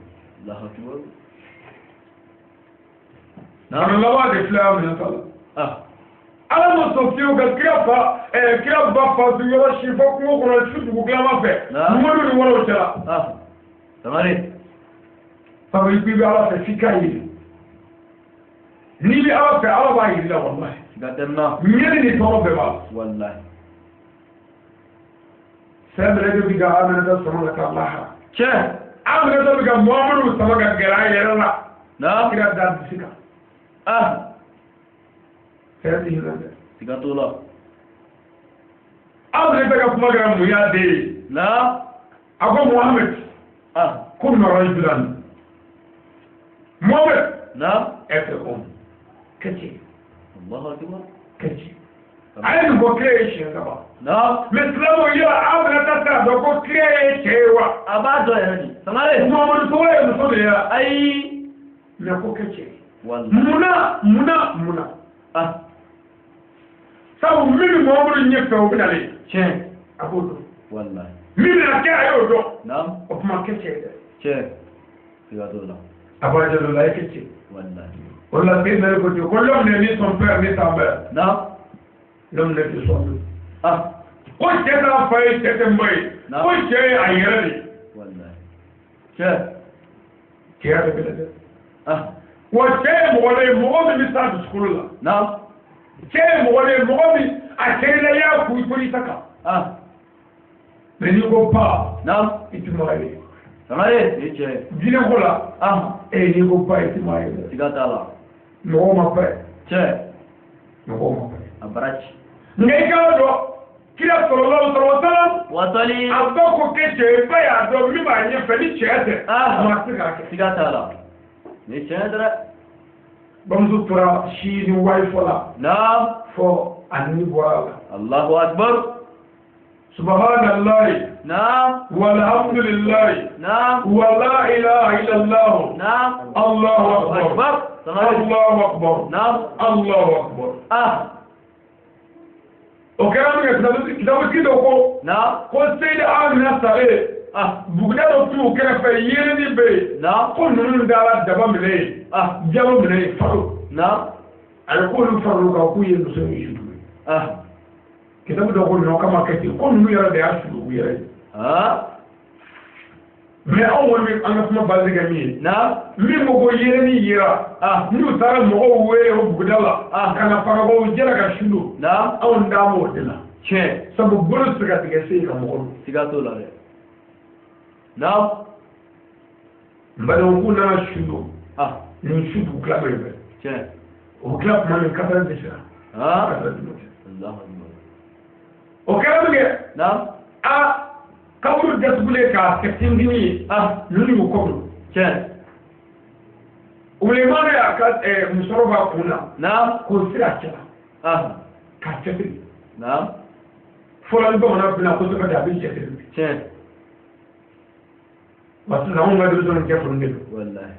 Allahu akbar. Bana laban de filɛ Aminata la. Ala ma sɔn fiyewu ka kira fa kira ba fa tu yɔrɔ si fɔ kungo kɔnɔ su dugu tilama fɛ. Mamadu ni wɔrɔw cɛla. Sangare. Sabu i bɛ Ala fɛ f'i k'a ye. N'i bɛ Ala fɛ, Ala b'a yir'i la walahi. Siga tɛ n na. Ɲɛni ni tɔɔrɔ bɛɛ b'a la. Wallahi. Saya mɛlɛkɛ bɛ ka Aminata sama ka taa lahara. Tiɲɛ. Aminata bɛ ka Muhamadu sama ka gɛrɛ a yɛrɛ la. Naam. Kira da disi kan. Saya tɛ hinɛ dɛ. Siga t'o la. Aminata ka kuma kɛra mun y'a den ye. Naam. A ko Muhamadu. Ko nɔrɔ Muhamadu. Naam. Être homme. Kɛcɛ. Allahu akbar. Kɛcɛ. A ye nin fɔ kira ye siɲɛ 3. Naam. Mais silamɛw yala Aminata t'a dɔn ko kira ye cɛ ye wa? A b'a dɔn yɛrɛ de. Sangare. Muhamadu tɔgɔ ye muso de ye wa? Ayi. Mais ko kɛcɛ. Wallahi. Munna munna munna. Sabu min bɛ Muhamadu ɲɛ fɛ o bɛ nalen. Tiɲɛ. A b'o dɔn. Wallahi. Min bɛna kɛ a y'o dɔn. Naam. O kuma kɛcɛ ye dɛ. Tiɲɛ. Siga t'o la. A bɔra jalo la, a ye kɛcɛ. Wallahi. O la Seydina Ali ko ten ko l'homme n'est ni son père ni sa mère. Naam. L'homme n'est que son. Ko cɛ t'a fa ye, cɛ tɛ n ba ye. Ko cɛ ye a yɛrɛ de ye. Wallahi. Tiɲɛ. Cɛya de bɛ dɛ. Wa cɛ ye mɔgɔ de ye, mɔgɔ min bɛ s'a dusukolo la. Naam. Cɛ ye mɔgɔ de ye, mɔgɔ min a cɛ la i y'a kun i ta kan. Mais n'i ko ba. Naam. I tɛ maa ye. Sangare. Ni cɛ. Diinɛ ko la. N'i ko ba i tɛ maa ye dɛ. Siga t'a la. Mɔgɔw ma pɛ. Tiɲɛ. Mɔgɔw ma pɛ. A baraji. Nka i k'a dɔn kira sɔlɔlɔhu alayhi wa sallam. Wasali. A ba ko k'e cɛ ye, ba y'a dɔn min b'a ɲɛfɛ ni cɛ tɛ. Maa tɛ se k'a kɛ. Siga t'a la. Ni tiɲɛ dɛ. Bamuso tora si ni wayi fɔ la. Naam. Fɔ a ni bɔra a la. Allahu akbar. Subhanallahi. Naam. Walhamdulillahi. Naam. Wa la ilaha illallah. Naam. Allahu akbar. Allahu akbar. Naam. Allahu akbar. O kɛra min kɛ, kitabutigi dɔ ko. Naam. Ko Seyidi Amina salen. Buguda dɔ t'u kɛrɛfɛ, yeeleni bɛ yen. Naam. Ko ninnu dara daba minɛ yen. Jaba minɛ yen, falo. Naam. A ye k'olu faral'u kan k'u ye muso in su ye. Kitabu dɔ ko nɔ kama kɛ ten, ko ninnu yɛrɛ de y'a su u yɛrɛ ye. Mais anw kɔni bɛ an ka kuma base kɛ min ye. Naam. Min ko ko yeeleni yera. N'u taara mɔgɔw wele o buguda la. Ka na farabaw jɛra ka su don. Naam. Anw da m'o de la. Tiɲɛ. Sabu bolo tɛ se ka tigɛ se ka mɔgɔ don. Siga t'o la dɛ. Naam. N badenw, k'u nana su don. Nin su dugu tilama in fɛ. Tiɲɛ. O bɛ tila tuma min, 4 de sera. 4 du matin. Allahu akbar. O kɛra min kɛ. Naam. Kaburu datugulen k'a kɛ tintini ye. Ninnu y'u kɔ don. Tiɲɛ. Ulemana y'a ka musɔrɔ b'a kun na. Naam. K'o siri a cɛ la. K'a cɛsiri. Naam. Fɔlɔ ni bamanan bɛna kosɛbɛ de a bɛ cɛsiri. Tiɲɛ. Wa sisan anw ka denmisɛnninw cɛ furulen don. Walahi.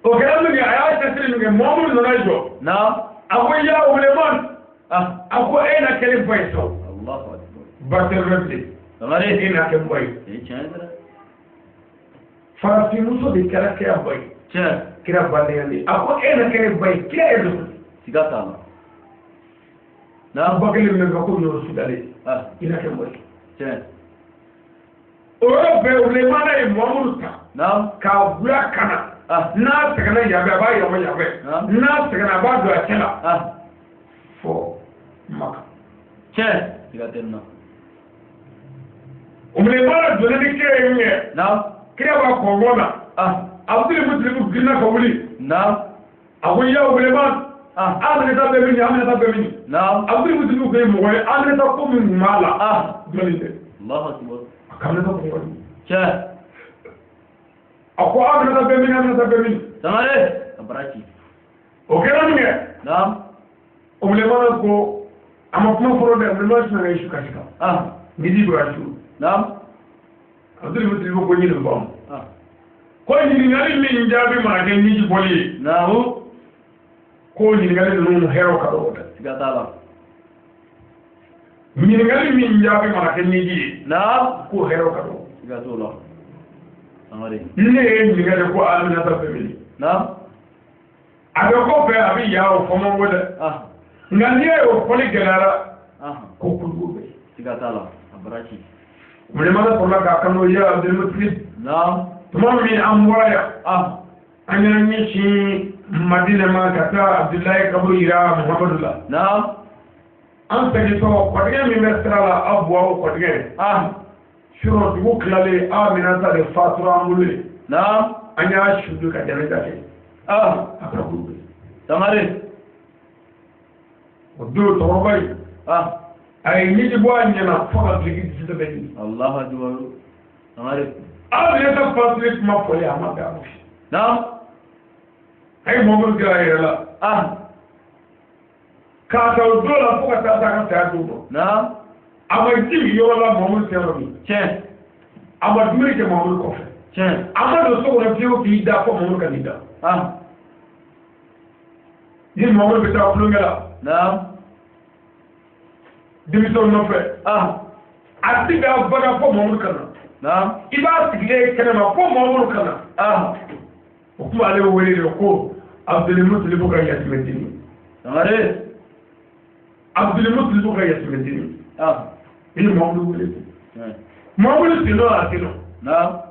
O kɛra min kɛ a y'a cɛsiri min kɛ mɔgɔ minnu nana jɔ. Naam. A ko ya Ulemana. A ko e na kɛ ne ba ye sa. Allahu akbar. Ba tɛ yɔrɔ bilen. Sangare. E na kɛ n ba ye. Tiɲɛ dɛ. Farafinmuso de kɛra kira ba ye. Tiɲɛ. Kira badenya de. A ko e na kɛ ne ba ye kira yɛrɛ de. Siga t'a la. Naam. Ba kelen min bɛ ko ɲɔ sudalen. I na kɛ n ba ye. Tiɲɛ. O yɔrɔ bɛɛ Ulemana ye Muhamadu ta. Naam. K'a bila ka na. N'a sɛgɛnna yan fɛ a b'a yɛlɛma yan fɛ. N'a sɛgɛnna a b'a don a cɛ la. Fo Maka. Tiɲɛ. Siga tɛ nin na. Ulemana donna ni kira ye min kɛ. Naam. Kira b'a kɔngɔ na. Abdul Mutalibu girinna ka wuli. Naam. A ko ya Ulemana. Aminata bɛ min Aminata bɛ min. Naam. Abdul Mutalibu ko ye mɔgɔ ye Aminata ko min tun b'a la. Dɔɔnin tɛ. Allahu akbar. A ka Aminata kɔngɔ dun. Tiɲɛ. A ko Aminata bɛ min Aminata bɛ min. Sangare. A bara ci. O kɛra min kɛ. Naam. Ulemana ko a ma kuma fɔlɔ dɛ Ulemana sinna ka i su kasi kan. Midi bɛ ka su. Naam. Abdul Mutalibu ko ɲini b'anw. Ko ɲininkali min jaabi mana kɛ ɲiji bɔli ye. Naamu. Ko ɲininkali ninnu hɛrɛw ka dɔgɔ dɛ. Siga t'a la. Ɲininkali min jaabi mana kɛ ɲiji ye. Naam. Ko hɛrɛw ka dɔgɔ. Siga t'o la. Sangare. Ne ye ɲininkali ko Aminata bɛ min. Naam. A bɛ kɔfɛ a bɛ yan o fɔ man go dɛ. Nka n'i y'a ye o fɔli gɛlɛyara. Ko kojugu bɛ yen. Siga t'a la. A bara ci. Ulemana sɔrɔla k'a kanu ya Abdul Mutalib. Naam. Tuma min an bɔra yan. An y'an ɲɛsin Madina ma ka taa Abdulayi kaburu yira Muhamadu la. Naam. An segintɔ kɔtigɛ min bɛ sira la aw bɔ o kɔtigɛ. Surɔ dugu tilalen Aminata de fatura an bolo yen. Naam. An y'a su don ka janaja kɛ. A kaburu bɛ yen. Sangare. O don cɛkɔrɔba in. A ye ɲiji bɔ a ɲɛna fo ka duloki disi bɛɛ ɲini. Allahu akbar. Sangare. Aminata fatuli kuma fɔlen a ma bɛn a ma. Naam. A ye Muhamadu kira a yɛrɛ la. K'a ta o don la fo ka taa se a ka saya don ma. Naam. A ma ji yɔrɔ la Muhamadu tɛ yɔrɔ min. Tiɲɛ. A ma dumuni kɛ Muhamadu kɔfɛ. Tiɲɛ. A ma don so kɔnɔ fiyewu k'i da fo Muhamadu ka n'i da. Ni Muhamadu bɛ taa tulonkɛ la. Naam. Denmisɛnw nɔfɛ. A ti bɛn a baga fo Muhamadu ka na. Naam. I b'a sigilen kɛnɛma fo Muhamadu ka na. O kuma ale wele de ko Abdul Mutalibu ka yatimɛdenni. Sangare. Abdul Mutalibu ka yatimɛdenni. I ni Muhamadu wele. Muhamadu sen dɔ a sen nɔ. Naam.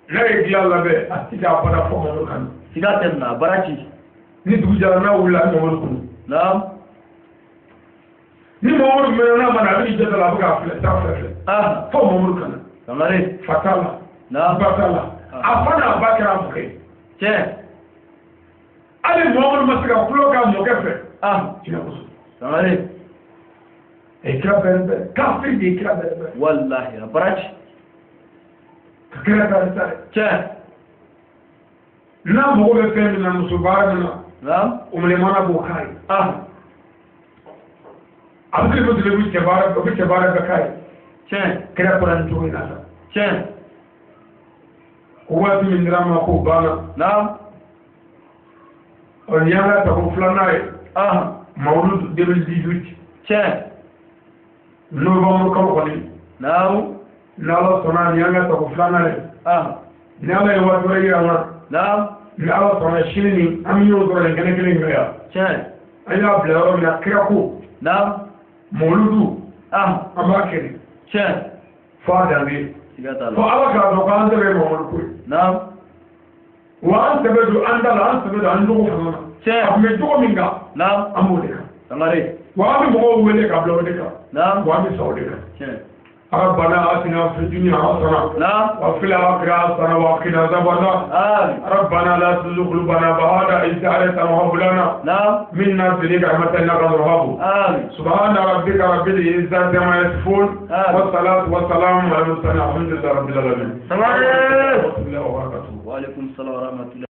N'a ye dilan labɛn a ti k'a bada fo Muhamadu ka na. Siga tɛ nin na a bara ci. Ni dugu jɛra n'a wulila a bɛ Muhamadu kunu. Naam. Ni Muhamadu mɛnna n'a ma na a bɛ n'i jɔ da la a bɛ k'a filɛ taa filɛ filɛ. Fo Muhamadu ka na. Sangare. Fa t'a la. Naam. Ba t'a la. A fa n'a ba kɛra a mɔkɛ ye. Tiɲɛ. Hali Muhamadu ma se ka tulo k'a mɔkɛ fɛ. Jinɛ kosɔn. Sangare. A ye kira bɛrɛ bɛrɛ. Kafiri de ye kira bɛrɛ bɛrɛ. Walahi a bara ci. Ka kira bɛrɛ bɛrɛ. Tiɲɛ. N'a mago bɛ fɛn min na muso baara min na. Naam. Ulemana b'o k'a ye. Abdul Mutalibu cɛ baara o bɛ cɛ baara bɛɛ k'a ye. Tiɲɛ. Kira kɔrɔ nin cogo in na sa. Tiɲɛ. Ko waati min dira ma k'o banna. Naam. Ɔ nin y'an ka tako filanan ye. Mawulud 2018. Tiɲɛ. Novembre kalo kɔni. Naam. N'Ala sɔnna nin y'an ka tako filanan ye. Ni Ala ye waati wɛrɛ yira an na. Naam. Ni Ala sɔnna sini ni an bɛ ɲɔgɔn sɔrɔ nin kɛnɛ kelen in kan yan. Tiɲɛ. An y'a bila yɔrɔ min na kira ko. Naam. Mawuludu. An b'a kɛ de. Tiɲɛ. Fo a dan bɛ. Siga t'a la. Fo Ala k'a dɔn k'an sɛbɛ ye Muhamadu ko ye. Naam. Wa an sɛbɛ don an da la an sɛbɛ don an jogo fana na. Tiɲɛ. A tun bɛ cogo min kan. Naam. An b'o de kan. Sangare. Wa an bɛ mɔgɔw wele ka bila o de kan. Naam. Wa an bɛ sa o de kan. Tiɲɛ. ربنا آتنا في الدنيا حسنة وفي الآخرة حسنة وقنا عذاب النار. ربنا لا تزغ قلوبنا بعد إذ هديتنا وهب لنا منا لدنك رحمة إنك أنت الوهاب. سبحان ربك رب العزة عما يصفون والصلاة والسلام على المرسلين، الحمد لله رب العالمين. وعليكم السلام ورحمة الله.